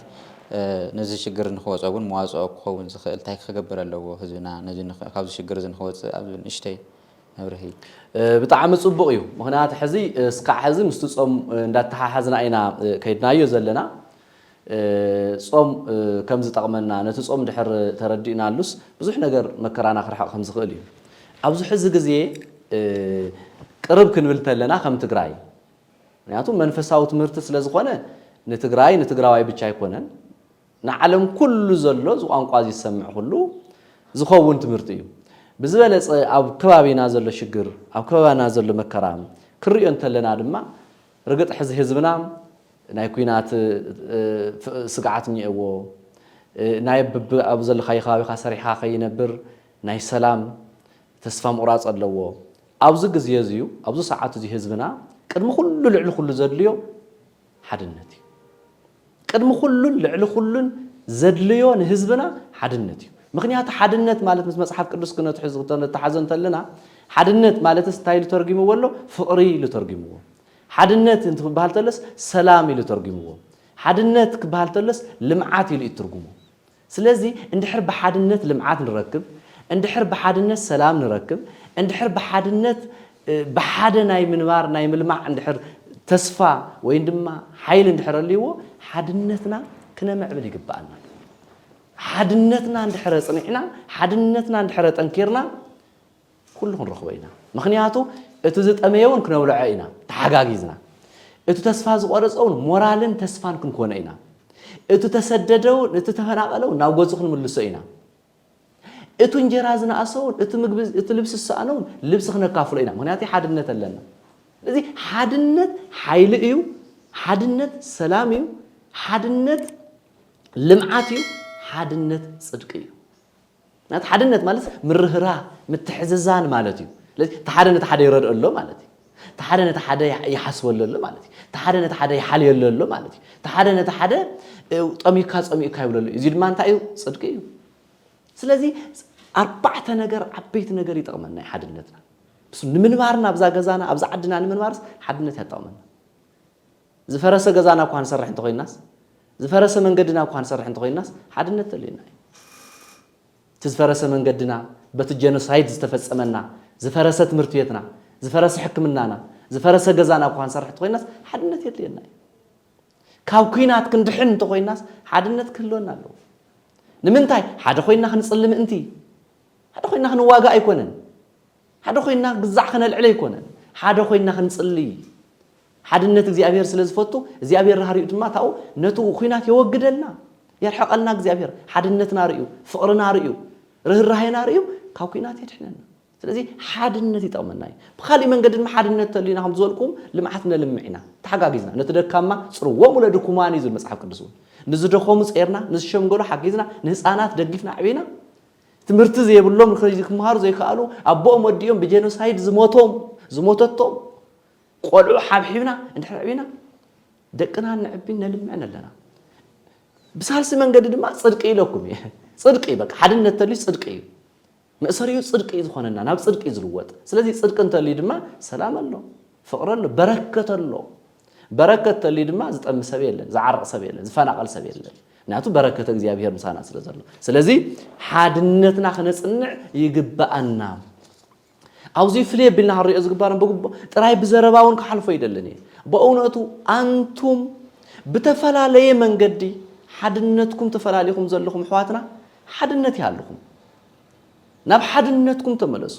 እ፣ ነዚ ሽግር ንኽወጾ እውን መዋጽኦ ክኸውን ዝኽእል እንታይ ክገብር ኣለዎ ህዝብና፣ ነዚ ንኽ-፣ ካብዚ ሽግር እዚ ንኽወጽእ ኣብ ንእሽተይ መብርሂ። እ፣ ብጣዕሚ ጽቡቕ እዩ። ምኽንያቱ ሕዚ፣ እ፣ እስካዕ ሕዚ ምስቲ ጾም፣ እ፣ እንዳተሓሓዝና ኢና፣ እ፣ ከይድናዮ ዘለና። እ፣ ጾም፣ እ፣ ከም ዝጠቕመና፣ ነቲ ጾም ድሕር ተረዲእናሉስ ብዙሕ ነገር መከራና ክርሕቕ ከም ዝኽእል እዩ። ኣብዚ ሕዚ ግዜ፣ እ፣ ቅርብ ክንብል ተለና ከም ትግራይ፣ ምኽንያቱ መንፈሳዊ ትምህርቲ ስለ ዝኾነ ንትግራይ፣ ንትግራዋይ ብቻ ኣይኮነን፣ ንዓለም ኩሉ ዘሎ እዚ ቋንቋ እዚ ዝሰምዕ ኩሉ ዝኸውን ትምህርቲ እዩ። ብዝበለጸ ኣብ ከባቢና ዘሎ ሽግር፣ ኣብ ከባቢና ዘሎ መከራ ክንሪኦ እንተለና ድማ፣ ርግጥ ሕዚ ህዝብና ናይ ኲናት፣ እ፣ ፍ-፣ ስግዓት እኒኤዎ። እ፣ ናይ ብብ-፣ ኣብ ዘለኻዮ ከባቢኻ ሰሪሕኻ ከይነብር ናይ ሰላም ተስፋ ምቑራጽ ኣለዎ። ኣብዚ ግዜ እዚ እዩ፣ ኣብዚ ሰዓት እዚ ህዝብና ቅድሚ ኩሉ ልዕሊ ኩሉ ዘድልዮ ሓድነት እዩ። ቅድሚ ኩሉን ልዕሊ ኩሉን ዘድልዮ ንህዝብና ሓድነት እዩ። ምኽንያቱ ሓድነት ማለት ምስ መጽሓፍ ቅዱስ ክነትሕዝ ክነተሓዞ እንተለና ሓድነት ማለትስ እንታይ ኢሉ ተርጊምዎ ኣሎ? ፍቕሪ ኢሉ ተርጊምዎ። ሓድነት እንትበሃል ተለስ ሰላም ኢሉ ተርጊምዎ። ሓድነት ክበሃል ተለስ ልምዓት ኢሉ እዩ ትርጉሙ። ስለዚ እንድሕር ብሓድነት ልምዓት ንረክብ፣ እንድሕር ብሓድነት ሰላም ንረክብ፣ እንድሕር ብሓድነት ብሓደ ናይ ምንባር ናይ ምልማዕ እንድሕር ተስፋ ወይ ድማ ሓይሊ እንድሕር ኣልይዎ ሓድነትና ክነምዕብል ይግብኣና። ሓድነትና እንድሕር ኣጽኒዕና፣ ሓድነትና እንድሕር ኣጠንኪርና ኩሉ ክንረኽቦ ኢና። ምኽንያቱ እቲ ዝጠመየ እውን ክነብልዖ ኢና ተሓጋጊዝና። እቲ ተስፋ ዝቆረጸ እውን ሞራልን ተስፋን ክንኮኖ ኢና። እቲ ተሰደደ እውን እቲ ተፈናቐለ እውን ናብ ገጹ ክንምልሶ ኢና። እቲ እንጀራ ዝነኣሰ እውን እቲ ምግቢ እቲ ልብሲ ዝሰኣነ እውን ልብሲ ክነካፍሎ ኢና። ምኽንያቱ ሓድነት ኣለና። ስለዚ ሓድነት ሓይሊ እዩ። ሓድነት ሰላም እዩ። ሓድነት ልምዓት እዩ። ሓድነት ጽድቂ እዩ። ናቲ ሓድነት ማለት ምርህራ ምትሕዝዛን ማለት እዩ። ስለዚ እቲ ሓደ ነቲ ሓደ ይረድኦ ኣሎ ማለት እዩ። እቲ ሓደ ነቲ ሓደ ይሓስበሉ ኣሎ ማለት እዩ። እቲ ሓደ ነቲ ሓደ ይሓልየሉ ኣሎ ማለት እዩ። እቲ ሓደ ነቲ ሓደ ጠሚካ ጸሚእካ ይብለሉ እዩ። እዚ ድማ እንታይ እዩ? ጽድቂ እዩ። ስለዚ ኣርባዕተ ነገር ዓበይቲ ነገር ይጠቕመና እዩ ሓድነትና። ንመንባርና ኣብዛ ገዛና ኣብዛ ዓድና ንምንባርስ ሓድነት እያ ትጠቕመና። ዝፈረሰ ገዛና እኳ ንሰርሕ እንተኾይናስ ዝፈረሰ መንገድና እኳ ንሰርሕ እንተኾይናስ ሓድነት ተልዩና እዩ። እቲ ዝፈረሰ መንገድና በቲ ጀኖሳይድ ዝተፈጸመና ዝፈረሰ ትምህርቲ ቤትና ዝፈረሰ ሕክምናና ዝፈረሰ ገዛና እኳ ንሰርሕ እንተኾይናስ ሓድነት የድልየና እዩ። ካብ ኲናት ክንድሕን እንተኾይናስ ሓድነት ክህልወና ኣለዎ። ንምንታይ ሓደ ኮይና ክንጽሊ ምእንቲ ሓደ ኮይና ክንዋጋ ኣይኮነን። ሓደ ኮይና ግዛዕ ከነልዕል ኣይኮነን። ሓደ ኮይና ክንጽሊ ሓድነት እግዚኣብሔር ስለ ዝፈቱ እግዚኣብሔር ራህሪኡ ድማ ታኡ ነቲ ኹናት የወግደልና የርሐቀልና እግዚኣብሔር ሓድነትና ርእዩ ፍቕርና ርእዩ ርህራሄና ርእዩ ካብ ኩናት የድሕነና። ስለዚ ሓድነት ይጠቕመና እዩ። ብካሊእ መንገዲ ድማ ሓድነት ተልዩና ከም ዝበልኩም ልምዓት ነልምዕ ኢና ተሓጋጊዝና ነቲ ደካማ ጽርዎም ውለድኩማን እዩ ዝብል መጽሓፍ ቅዱስ እውን ንዝደኸሙ ጸርና ንዝሸምገሉ ሓጊዝና ንህፃናት ደጊፍና ዕቤና ትምህርቲ ዘይብሎም ክመሃሩ ዘይከኣሉ ኣቦኦም ወዲኦም ብጀኖሳይድ ዝሞቶም ዝሞተቶም ቆልዑ ሓብሒብና እንድሕር ዕቢና ደቅና ነዕቢን ነልምዕን ኣለና። ብሳልሲ መንገዲ ድማ ጽድቂ ኢለኩም እየ። ጽድቂ በቃ ሓድነት ተልዩ ጽድቂ እዩ። መእሰሪኡ ጽድቂ እዩ ዝኾነና ናብ ጽድቂ እዩ ዝልወጥ። ስለዚ ጽድቂ እንተልዩ ድማ ሰላም ኣሎ፣ ፍቕሪ ኣሎ፣ በረከት ኣሎ። በረከት ተልዩ ድማ ዝጠሚ ሰብ የለን፣ ዝዓርቕ ሰብ የለን፣ ዝፈናቐል ሰብ የለን። ምክንያቱ በረከተ እግዚኣብሔር ምሳና ስለ ዘሎ። ስለዚ ሓድነትና ክነጽንዕ ይግብኣና። ኣብዚ ፍልይ ኣቢልና ክንሪኦ ዝግባና ብግቡእ ጥራይ ብዘረባ እውን ክሓልፎ ይደልን እየ። በእውነቱ ኣንቱም ብተፈላለየ መንገዲ ሓድነትኩም ተፈላሊኹም ዘለኹም ኣሕዋትና ሓድነት ይሃልኹም። ናብ ሓድነትኩም ተመለሱ።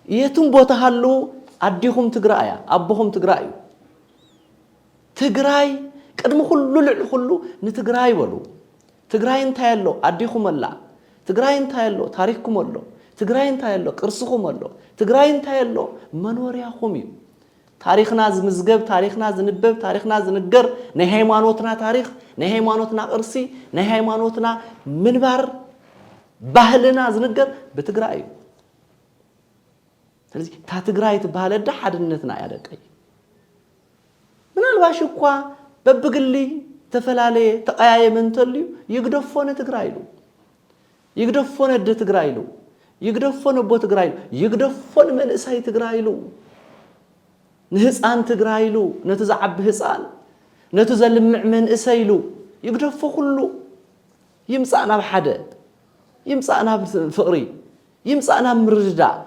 የትም ቦታ ሃልዉ ኣዲኹም ትግራይ እያ፣ ኣቦኹም ትግራይ እዩ። ትግራይ ቅድሚ ኩሉ ልዕሊ ኩሉ ንትግራይ በሉ። ትግራይ እንታይ ኣሎ ኣዲኹም ኣላ። ትግራይ እንታይ ኣሎ ታሪኽኩም ኣሎ። ትግራይ እንታይ ኣሎ ቅርስኹም ኣሎ። ትግራይ እንታይ ኣሎ መኖርያኹም እዩ። ታሪኽና ዝምዝገብ ታሪኽና ዝንበብ ታሪኽና ዝንገር ናይ ሃይማኖትና ታሪኽ ናይ ሃይማኖትና ቅርሲ ናይ ሃይማኖትና ምንባር ባህልና ዝንገር ብትግራይ እዩ። ስለዚ እታ ትግራይ ትበሃል ኣደ ሓድነትና እያ ደቀይ። ምናልባሽ እኳ በብግሊ ተፈላለየ ተቐያየመ እንተልዩ ይግደፎ ንትግራይ ኢሉ ይግደፎ ነደ ትግራይ ኢሉ ይግደፎ ነቦ ትግራይ ኢሉ ይግደፎ ንመንእሰይ ትግራይ ኢሉ ንህፃን ትግራይ ኢሉ ነቲ ዝዓቢ ህፃን ነቲ ዘልምዕ መንእሰይ ኢሉ ይግደፎ ኩሉ ይምፃእ ናብ ሓደ ይምፃእ ናብ ፍቕሪ ይምፃእ ናብ ምርድዳእ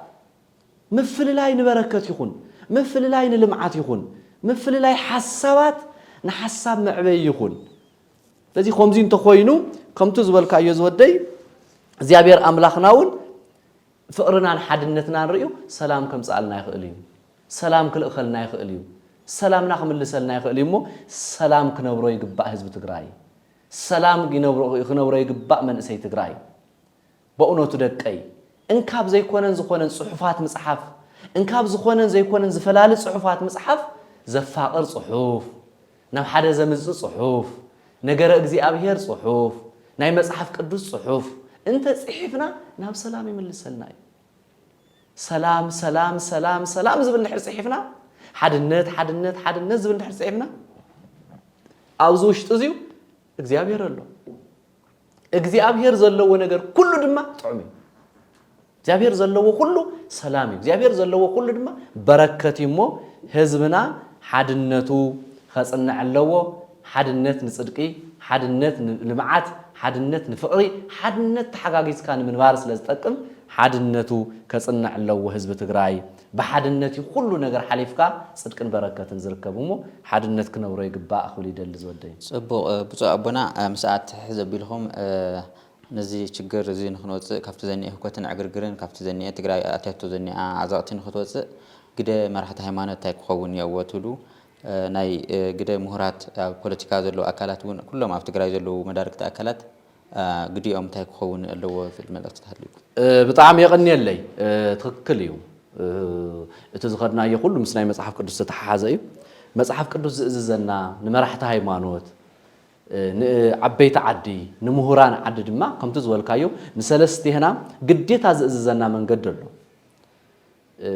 ምፍልላይ ንበረከት ይኹን ምፍልላይ ንልምዓት ይኹን ምፍልላይ ሓሳባት ንሓሳብ መዕበይ ይኹን። ስለዚ ከምዚ እንተኾይኑ ከምቲ ዝበልካዮ ዝወደይ እግዚኣብሔር ኣምላኽና እውን ፍቕርናን ሓድነትናን ርእዩ ሰላም ከምፅኣልና ይኽእል እዩ። ሰላም ክልእኸልና ይኽእል እዩ። ሰላምና ክምልሰልና ይኽእል እዩ እሞ ሰላም ክነብሮ ይግባእ ህዝቢ ትግራይ። ሰላም ክነብሮ ይግባእ መንእሰይ ትግራይ። በእውነቱ ደቀይ እንካብ ዘይኮነን ዝኾነን ፅሑፋት ምፅሓፍ እንካብ ዝኾነን ዘይኮነን ዝፈላሊ ፅሑፋት ምፅሓፍ ዘፋቕር ፅሑፍ ናብ ሓደ ዘምፅእ ፅሑፍ ነገረ እግዚኣብሔር ፅሑፍ ናይ መፅሓፍ ቅዱስ ፅሑፍ እንተ ፅሒፍና ናብ ሰላም ይምልሰልና እዩ። ሰላም ሰላም ሰላም ሰላም ዝብል እንድሕር ጽሒፍና፣ ሓድነት ሓድነት ሓድነት ዝብል እንድሕር ጽሒፍና፣ ኣብዚ ውሽጢ እዚዩ እግዚኣብሔር ኣሎ። እግዚኣብሔር ዘለዎ ነገር ኩሉ ድማ ጥዑም እዩ። እግዚኣብሔር ዘለዎ ኩሉ ሰላም እዩ። እግዚኣብሔር ዘለዎ ኩሉ ድማ በረከት እዩ። እሞ ህዝብና ሓድነቱ ከጽንዕ ኣለዎ። ሓድነት ንጽድቂ፣ ሓድነት ንልምዓት፣ ሓድነት ንፍቕሪ፣ ሓድነት ተሓጋጊዝካ ንምንባር ስለ ዝጠቅም ሓድነቱ ከጽንዕ ኣለዎ ህዝቢ ትግራይ። ብሓድነት እዩ ኩሉ ነገር ሓሊፍካ ጽድቅን በረከትን ዝርከብ። እሞ ሓድነት ክነብሮ ይግባእ ክብል ይደሊ ዝወደይ። ጽቡቕ፣ እ፣ ብፁዕ ኣቦና፣ እ፣ ምስ ኣትሕዝ ኣቢልኩም፣ እ፣ ነዚ ችግር እዚ ንክንወፅእ፣ ካብቲ ዘኒአ ህኮትን ዕግርግርን፣ ካብቲ ዘኒአ ትግራይ ኣትያቶ ዘኒኣ ዓዘቕቲ ንክትወፅእ፣ ግደ መራሕቲ ሃይማኖት እንታይ ክኸውን እየዎ ትብሉ? እ፣ ናይ፣ እ፣ ግደ ምሁራት፣ ኣብ ፖለቲካ ዘለዉ ኣካላት እውን፣ ኩሎም ኣብ ትግራይ ዘለዉ መዳርግቲ ኣካላት፣ እ፣ ግዲኦም እንታይ ክኸውን ኣለዎ ዝብል መልእኽቲ ተሃልዩኩም? እ፣ ብጣዕሚ የቐንየለይ። እ፣ ትኽክል እዩ። እ፣ እቲ ዝኸድናዮ ኩሉ ምስ ናይ መጽሓፍ ቅዱስ ዝተተሓሓዘ እዩ። መጽሓፍ ቅዱስ ዝእዝዘና ንመራሕቲ ሃይማኖት፣ እ፣ ንዓበይቲ ዓዲ፣ ንምሁራን ዓዲ ድማ ከምቲ ዝበልካዮ ንሰለስቴና ግዴታ ዝእዝዘና መንገዲ ኣሎ። እ፣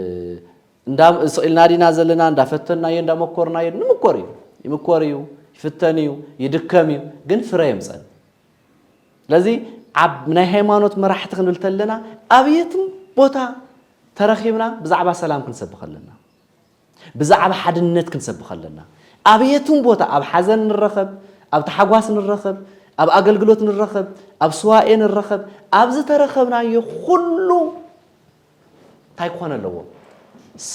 እንዳ-፣ ስቕ ኢልና ዲና ዘለና? እንዳፈተናዮ እንዳመኮርናዮ ንምኮር እዩ። ይምኮር እዩ፣ ይፍተን እዩ፣ ይድከም እዩ፣ ግን ፍረ የምፀን። ስለዚ ኣብ ናይ ሃይማኖት መራሕቲ ክንብል ተለና ኣብ የትም ቦታ ተረኺብና ብዛዕባ ሰላም ክንሰብኽ ኣለና። ብዛዕባ ሓድነት ክንሰብኽ ኣለና። ኣብ የትም ቦታ፣ ኣብ ሓዘን ንረኸብ፣ ኣብ ተሓጓስ ንረኸብ፣ ኣብ ኣገልግሎት ንረኸብ፣ ኣብ ስዋኤ ንረኸብ፣ ኣብ ዝተረኸብናዮ ኩሉ እንታይ ክኾን ኣለዎ?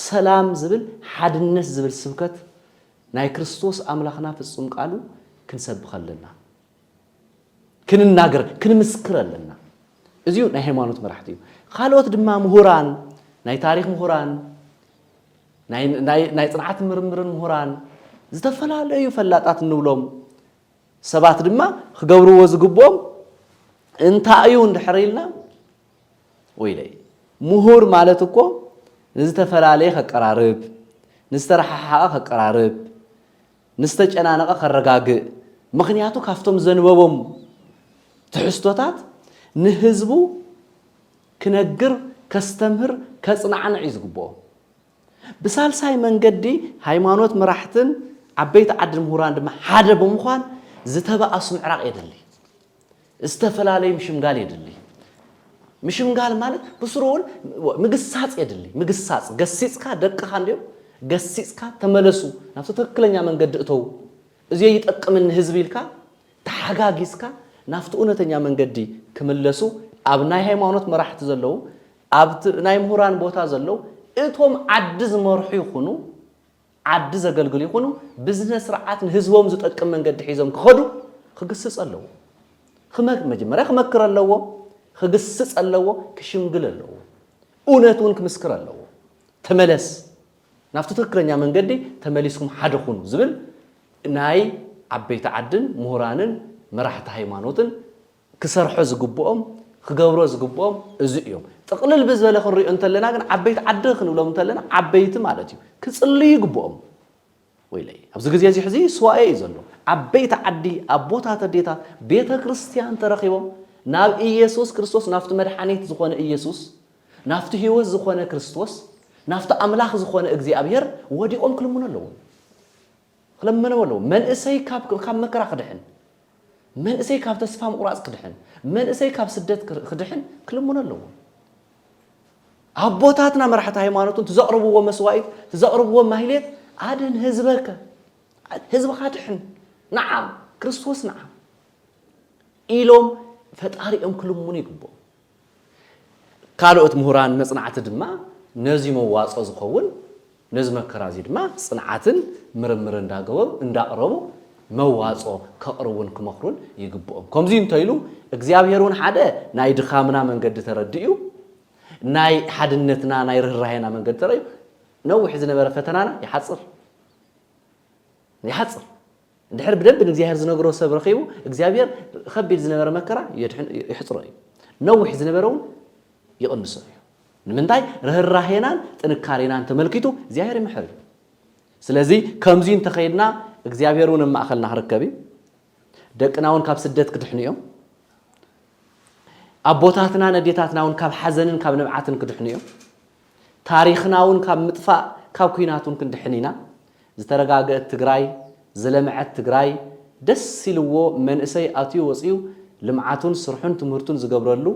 ሰላም ዝብል፣ ሓድነት ዝብል ስብከት ናይ ክርስቶስ ኣምላኽና ፍጹም ቃሉ ክንሰብኽ ኣለና። ክንናገር፣ ክንምስክር ኣለና። እዚዩ ናይ ሃይማኖት መራሕቲ እዩ። ካልኦት ድማ ምሁራን፣ ናይ ታሪኽ ምሁራን፣ ናይ፣ ናይ፣ ናይ ጽንዓት ምርምርን ምሁራን፣ ዝተፈላለዩ ፈላጣት እንብሎም ሰባት ድማ ክገብርዎ ዝግብኦም እንታይ እዩ እንድሕር ኢልና፣ ወይለይ፣ ምሁር ማለት እኮ ንዝተፈላለየ ከቀራርብ፣ ንዝተረሓሓቐ ከቀራርብ፣ ንዝተጨናነቐ ከረጋግእ፣ ምኽንያቱ ካብቶም ዘንበቦም ትሕዝቶታት ንህዝቡ ክነግር፣ ከስተምህር፣ ከጽናዕንዕ እዩ ዝግብኦ። ብሳልሳይ መንገዲ፣ ሃይማኖት መራሕትን ዓበይቲ ዓድን ምሁራን ድማ ሓደ ብምዃን ዝተባኣሱ ምዕራቕ የድሊ። ዝተፈላለዩ ምሽምጋል የድሊ። ምሽምጋል ማለት ብስሩ እውን ምግሳጽ የድሊ። ምግሳጽ፣ ገሲጽካ፣ ደቅኻ እንዲዮም ገሲጽካ፣ ተመለሱ፣ ናብቲ ትኽክለኛ መንገዲ እተው፣ እዚ ይጠቅምኒ ህዝቢ ኢልካ ተሓጋጊዝካ ናብቲ እውነተኛ መንገዲ ክምለሱ፣ ኣብ ናይ ሃይማኖት መራሕቲ ዘለዉ፣ ኣብቲ ናይ ምሁራን ቦታ ዘለዉ፣ እቶም ዓዲ ዝመርሑ ይኹኑ፣ ዓዲ ዘገልግሉ ይኹኑ፣ ብስነ ስርዓት ንህዝቦም ዝጠቅም መንገዲ ሒዞም ክኸዱ ክግስጽ ኣለዎ። ክመ-፣ መጀመርያ ክመክር ኣለዎ፣ ክግስጽ ኣለዎ፣ ክሽምግል ኣለዎ። እውነት እውን ክምስክር ኣለዎ። ተመለስ፣ ናብቲ ትክክለኛ መንገዲ ተመሊስኩም ሓደ ኩኑ ዝብል ናይ ዓበይቲ ዓድን ምሁራንን መራሕቲ ሃይማኖትን ክሰርሖ ዝግብኦም፣ ክገብሮ ዝግብኦም እዚ እዮም። ጥቕልል ብዝበለ ክንሪኦ እንተለና ግን፣ ዓበይቲ ዓዲ ክንብሎም እንተለና፣ ዓበይቲ ማለት እዩ። ክጽልዩ ይግብኦም። ወይለይ፣ ኣብዚ ግዜ እዚ ሕዚ ስዋኤ እዩ ዘሎ። ዓበይቲ ዓዲ፣ ኣቦታት፣ ኣዴታት፣ ቤተ ክርስቲያን ተረኺቦም ናብ ኢየሱስ ክርስቶስ፣ ናብቲ መድሓኒት ዝኾነ ኢየሱስ፣ ናብቲ ህይወት ዝኾነ ክርስቶስ፣ ናብቲ ኣምላኽ ዝኾነ እግዚኣብሔር ወዲቖም ክልምኑ ኣለዎም። ክለምነው ኣለዎም። መንእሰይ ካብ፣ ካብ መከራ ክድሕን፣ መንእሰይ ካብ ተስፋ ምቑራጽ ክድሕን፣ መንእሰይ ካብ ስደት ክር-፣ ክድሕን ክልምኖ ኣለዎ። ኣቦታትና መራሕቲ ሃይማኖትን ትዘቕርብዎ መስዋኢት፣ ትዘቕርብዎ ማህሌት፣ "ኣድን ህዝበከ፣ ህዝብኻ ድሕን፣ ንዓ፣ ክርስቶስ ንዓ" ኢሎም ፈጣሪኦም ክልምኑ ይግብኦም። ካልኦት ምሁራን መጽናዕቲ ድማ ነዚ መዋጾ ዝኸውን፣ ነዚ መከራ እዚ ድማ ጽንዓትን ምርምር እንዳገበሩ፣ እንዳቕረቡ መዋጾ ከቕርቡን ክመኽሩን ይግብኦም። ከምዚ እንተኢሉ እግዚኣብሔር እውን ሓደ ናይ ድኻምና መንገዲ ተረዲኡ፣ ናይ ሓድነትና፣ ናይ ርህራሄና መንገዲ ተረዲኡ፣ ነዊሕ ዝነበረ ፈተናና ይሓጽር። ይሓጽር። እንድሕር ብደንቢ ንእግዚኣብሔር ዝነግሮ ሰብ ረኺቡ፣ እግዚኣብሔር ከቢድ ዝነበረ መከራ የድሕን-፣ የሕጽሮ እዩ። ነዊሕ ዝነበረ እውን ይቕንሶ እዩ። ንምንታይ? ርህራሄናን ጥንካሬናን ተመልኪቱ እግዚኣብሔር ይምሕር እዩ። ስለዚ ከምዚ እንተኸይድና እግዚኣብሔር እውን ኣብ ማእኸልና ክርከብ እዩ። ደቅና እውን ካብ ስደት ክድሕኑ እዮም። ኣቦታትናን ኣዴታትና እውን ካብ ሓዘንን ካብ ንብዓትን ክድሕኑ እዮም። ታሪኽና እውን ካብ ምጥፋእ ካብ ኲናት እውን ክንድሕን ኢና። ዝተረጋገአት ትግራይ፣ ዝለምዐት ትግራይ፣ ደስ ኢልዎ መንእሰይ ኣትዩ ወፅዩ ልምዓቱን ስርሑን ትምህርቱን ዝገብረሉ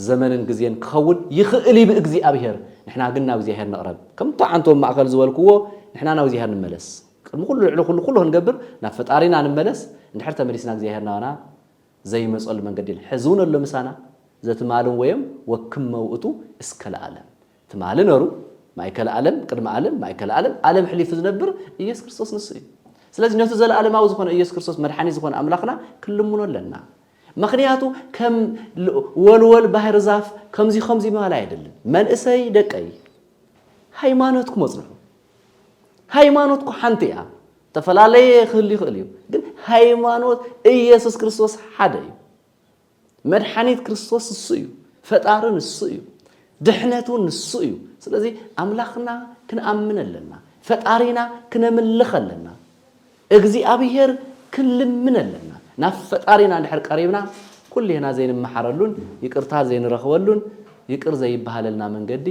ዘመንን ግዜን ክኸውን ይኽእል እዩ ብእግዚኣብሔር። ንሕና ግን ናብ እግዚኣብሔር ንቕረብ። ከምቲ ዓንቶም ማእኸል ዝበልክዎ ንሕና ናብ እግዚኣብሔር ንመለስ። ቅድሚ ኩሉ ልዕሊ ኩሉ ኩሉ ክንገብር ናብ ፈጣሪና ንመለስ። እንድሕር ተመሊስና እግዚኣብሔር ናባና ዘይመፀሉ መንገዲ የለን። ሕዚ እውን ኣሎ ምሳና። ዘትማልን ወየም ወክም መውእቱ እስከ ለዓለም። ትማሊ ነሩ፣ ማእከለ ዓለም፣ ቅድሚ ዓለም፣ ማእከለ ዓለም፣ ዓለም ሕሊፉ ዝነብር ኢየሱስ ክርስቶስ ንሱ እዩ። ስለዚ ነቲ ዘለዓለማዊ ዝኾነ ኢየሱስ ክርስቶስ መድሓኒ ዝኾነ ኣምላኽና ክንልምኖ ኣለና። ምኽንያቱ ከም ል- ወልወል ባህር ዛፍ ከምዚ ከምዚ ምባል ኣይደልን። መንእሰይ ደቀይ ሃይማኖትኩም ኣጽንሑ። ሃይማኖትኩ ሓንቲ እያ። ተፈላለየ ክህሉ ይኽእል እዩ። ግን ሃይማኖት ኢየሱስ ክርስቶስ ሓደ እዩ። መድሓኒት ክርስቶስ ንሱ እዩ። ፈጣሪ ንሱ እዩ። ድሕነት እውን ንሱ እዩ። ስለዚ ኣምላኽና ክንኣምን ኣለና። ፈጣሪና ክነምልኽ ኣለና። እግዚኣብሔር ክንልምን ኣለና። ናብ ፈጣሪና እንድሕር ቀሪብና ኩሌና ዘይንመሓረሉን ይቅርታ ዘይንረኽበሉን ይቅር ዘይበሃለልና መንገዲ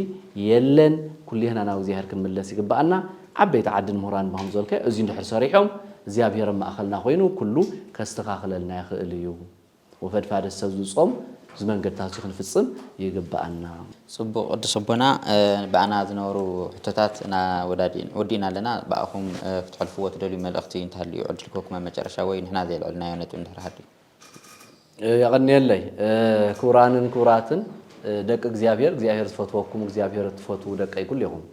የለን። ኩሌና ናብ እግዚኣብሔር ክንምለስ ይግበኣና። ዓበይቲ ዓድን ምሁራን ብኸም ዝበልካዮ እዚ እንድሕር ሰሪሖም እግዚኣብሔር ኣብ ማእኸልና ኮይኑ ኩሉ ከስተኻኽለልና ይኽእል እዩ። ወፈድፋደ ሰብ ዝጾም እዚ መንገድታት እዚ ክንፍጽም ይግበኣና። ጽቡቕ ቅዱስ ኣቦና፣ ብኣና ዝነበሩ ሕቶታት ወዲእና ኣለና። ብኣኹም ክትሕልፍዎ ትደልዩ መልእኽቲ እንተሃልዩ ዕድል ክህበኩም ኣብ መጨረሻ ወይ ንሕና ዘየልዕልናዮ ነጥቢ እንድሕር ሃልዩ። የቐንየለይ። ክቡራንን ክቡራትን ደቂ እግዚኣብሔር፣ እግዚኣብሔር ዝፈትወኩም እግዚኣብሔር እትፈትዉ ደቀይ ኩሉ ኢኹም።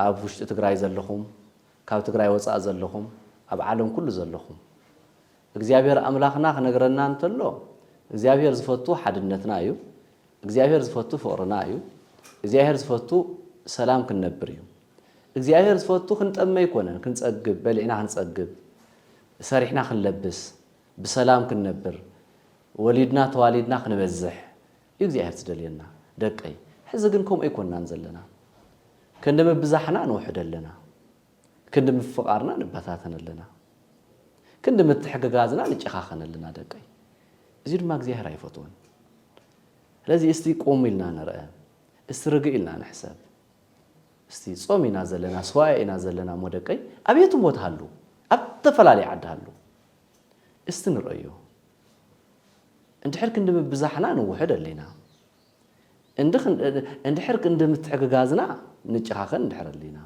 ኣብ ውሽጢ ትግራይ ዘለኹም፣ ካብ ትግራይ ወፃእ ዘለኹም፣ ኣብ ዓለም ኩሉ ዘለኹም እግዚኣብሔር ኣምላኽና ክነግረና እንተሎ እግዚኣብሔር ዝፈቱ ሓድነትና እዩ። እግዚኣብሔር ዝፈቱ ፍቕርና እዩ። እግዚኣብሔር ዝፈቱ ሰላም ክንነብር እዩ። እግዚኣብሔር ዝፈቱ ክንጠመ ኣይኮነን፣ ክንጸግብ፣ በሊዕና ክንጸግብ፣ ሰሪሕና ክንለብስ፣ ብሰላም ክንነብር፣ ወሊድና ተዋሊድና ክንበዝሕ እዩ እግዚኣብሔር ዝደልየና። ደቀይ ሕዚ ግን ከምኡ ኣይኮንናን ዘለና። ክንዲ ምብዛሕና ንውሕድ ኣለና። ክንዲ ምፍቓርና ንበታተን ኣለና። ክንዲ ምትሕግጋዝና ንጨኻኸን ኣለና ደቀይ። እዚ ድማ እግዚኣብሔር ኣይፈትዎን። ስለዚ እስቲ ቆም ኢልና ንርአ። እስቲ ርግእ ኢልና ንሕሰብ። እስቲ ጾም ኢና ዘለና፣ ስዋኤ ኢና ዘለና እሞ ደቀይ ኣብ የትም ቦታ ሃሉ፣ ኣብ ዝተፈላለየ ዓዲ ሃሉ። እስቲ ንርአዮ። እንድሕር ክንዲ ምብዛሕና ንውሕድ ኣለና። እንድሕር ክንዲ ምትሕግጋዝና ንጨኻኸን እንድሕር ኣለና።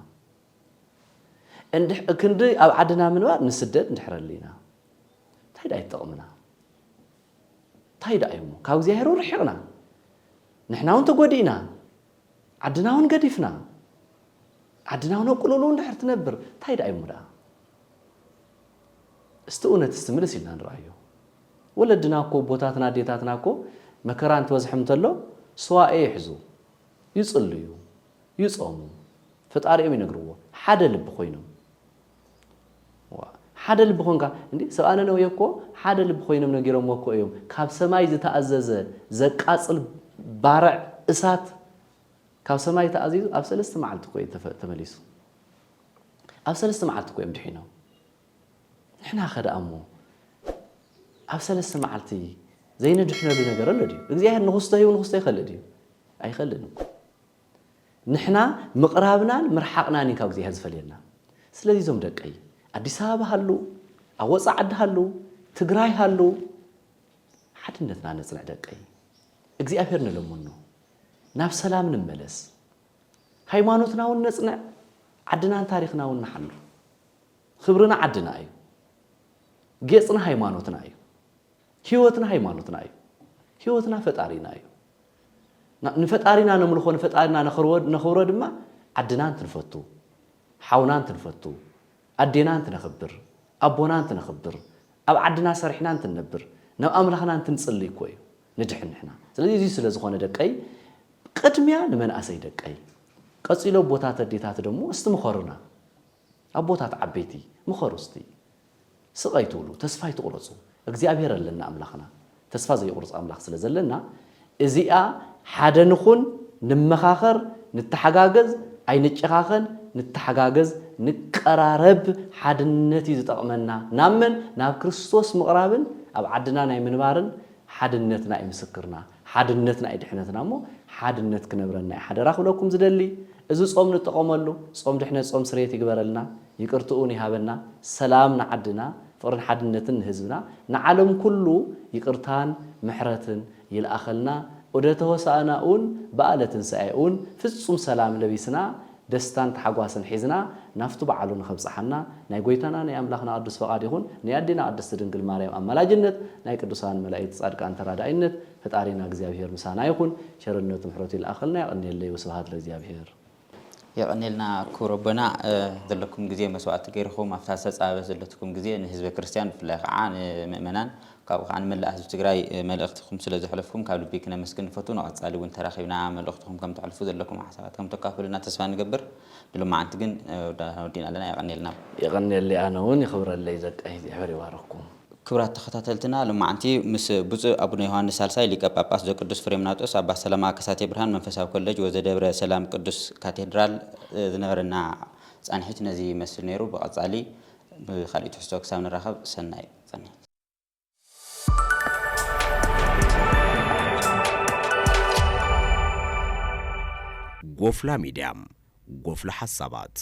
ክንዲ ኣብ ዓድና ምንባር ንስደድ እንድሕር ኣለና እንታይ ደኣ ይጠቕምና? እንታይ ደኣ እዩሞ? ካብ እግዚኣብሔር እውን ርሒቕና፣ ንሕና እውን ተጎዲእና፣ ዓድና እውን ገዲፍና፣ ዓድና እውን ኣቁልሉ እንድሕር ትነብር እንታይ ደኣ እዩሞ ደኣ? እስቲ እውነት እስቲ ምልስ ኢልና ንርኣዮ። ወለድና እኮ ኣቦታትና ኣዴታትና እኮ መከራ እንትበዝሖም እንተሎ ስዋኤ ይሕዙ፣ ይጽልዩ፣ ይጾሙ፣ ፈጣሪኦም ይነግርዎ ሓደ ልቢ ኮይኖም። ሓደ ልቢ ኮንካ እንዲ ሰብኣ ነነዌ እኮ ሓደ ልቢ ኮይኖም ነጊሮምዎ እኮ እዮም። ካብ ሰማይ ዝተኣዘዘ ዘቃጽል ባርዕ እሳት ካብ ሰማይ ተኣዚዙ ኣብ ሰለስተ መዓልቲ እኮ እዩ ተፈ- ተመሊሱ። ኣብ ሰለስተ መዓልቲ እኮ እዮም ድሒኖም። ንሕና ከ ደኣ እሞ ኣብ ሰለስተ መዓልቲ ዘይንድሕነሉ ነገር ኣሎ ድዩ? እግዚኣብሔር ንኽስቶ ሂቡ ንኽስቶ ይኸልእ ድዩ? ኣይኸልእን እኮ። ንሕና ምቕራብናን ምርሓቕናን እዩ ካብ እግዚኣብሔር ዝፈልየና። ስለዚ እዞም ደቀይ ኣዲስ ኣበባ ሃሉ፣ ኣብ ወፃእ ዓዲ ሃሉ፣ ትግራይ ሃሉ፣ ሓድነትና ነፅንዕ ደቀይ። እግዚኣብሔር ንለምኖ፣ ናብ ሰላም ንመለስ፣ ሃይማኖትና እውን ነፅንዕ፣ ዓድናን ታሪኽና እውን ንሓሉ። ክብርና ዓድና እዩ፣ ጌፅና ሃይማኖትና እዩ፣ ህይወትና ሃይማኖትና እዩ፣ ህይወትና ፈጣሪና እዩ። ንፈጣሪና ነምልኾ ንፈጣሪና ነኽብሮ ድማ ዓድና እንትንፈቱ፣ ሓውና እንትንፈቱ፣ ኣዴና እንትነኽብር፣ ኣቦና እንትነኽብር፣ ኣብ ዓድና ሰሪሕና እንትንነብር፣ ናብ ኣምላኽና እንትንጽሊ እኮ እዩ ንድሕን ንሕና። ስለዚ እዚ ስለ ዝኾነ ደቀይ ቅድሚያ ንመንእሰይ ደቀይ፣ ቀጺሎ ኣቦታት ኣዴታት ደሞ እስቲ ምኸሩና። ኣቦታት ዓበይቲ ምኸሩ እስቲ። ስቕ ኣይትብሉ፣ ተስፋ ኣይትቑረጹ። እግዚኣብሔር ኣለና ኣምላኽና። ተስፋ ዘይቑርጽ ኣምላኽ ስለ ዘለና እዚኣ ሓደ ንኹን፣ ንመኻኸር፣ ንተሓጋገዝ፣ ኣይንጨኻኸን፣ ንተሓጋገዝ፣ ንቀራረብ። ሓድነት እዩ ዝጠቕመና። ናብ መን? ናብ ክርስቶስ ምቕራብን ኣብ ዓድና ናይ ምንባርን ሓድነትና እዩ ምስክርና። ሓድነትና እዩ ድሕነትና እሞ ሓድነት ክነብረና እዩ ሓደራ ክብለኩም ዝደሊ። እዚ ጾም ንጠቐመሉ። ጾም ድሕነት፣ ጾም ስርየት ይግበረልና፣ ይቅርትኡን ይሃበና፣ ሰላም ንዓድና፣ ፍቕርን ሓድነትን ንህዝብና፣ ንዓለም ኩሉ ይቅርታን ምሕረትን ይልኣኸልና። ዑደተ ሆሳእና እውን በዓለ ትንሳኤ እውን ፍጹም ሰላም ለቢስና፣ ደስታን ተሓጓስን ሒዝና ናብቲ በዓሉ ንኸብጽሓና ናይ ጎይታና ናይ ኣምላኽና ቅዱስ ፈቓድ ይኹን። ናይ ኣዴና ቅድስቲ ድንግል ማርያም ኣማላጅነት፣ ናይ ቅዱሳን መላእክት ጻድቃን ተራዳኢነት፣ ፈጣሪና እግዚኣብሔር ምሳና ይኹን። ቸርነቱ ምሕረቱ ይልኣኸልና። የቐንየለይ። ወስብሐት ለእግዚኣብሔር። የቐንየልና ክቡር ኣቦና፣ እ፣ ዘለኩም ግዜ መስዋዕቲ ገይርኹም ኣብታ ዝተጻበ ዘለትኩም ግዜ ንህዝበ ክርስቲያን ብፍላይ ከዓ ንምእመናን ካብኡ ከዓ ንመላእ ህዝቢ ትግራይ፣ እ፣ መልእኽትኹም ስለ ዘሕለፍኩም ካብ ልቢ ክነመስግን ንፈቱ። ንቐጻሊ እውን ተራኺብና መልእኽትኹም ከም ተሕልፉ ዘለኩም ሓሳባት ከም ተካፍሉና ተስፋ ንገብር። ንሎማዓንቲ ግን፣ እ፣ ወዳ-፣ ወዲእና ኣለና። የቐንየልና። የቐንየለይ። ኣነ እውን ይኽብረለይ። ዘቃይ እግዚኣብሔር ይባርኽኩም። ክቡራት ተኸታተልትና፣ ሎማዓንቲ ምስ ብፁዕ ኣቡነ ዮሃንስ ሳልሳይ ሊቀ ጳጳስ ዘቅዱስ ፍሬምናጦስ ኣባ ሰላማ ከሳቴ ብርሃን መንፈሳዊ ኮሌጅ ወዘደብረ ሰላም ቅዱስ ካቴድራል ዝነበረና ጻንሒት ነዚ ይመስል ነይሩ። ብቐጻሊ ብኻልእ ትሕዝቶ ክሳብ ንራኸብ ሰናይ ጻንሒት። ጎፍላ ሚድያ፣ ጎፍላ ሓሳባት።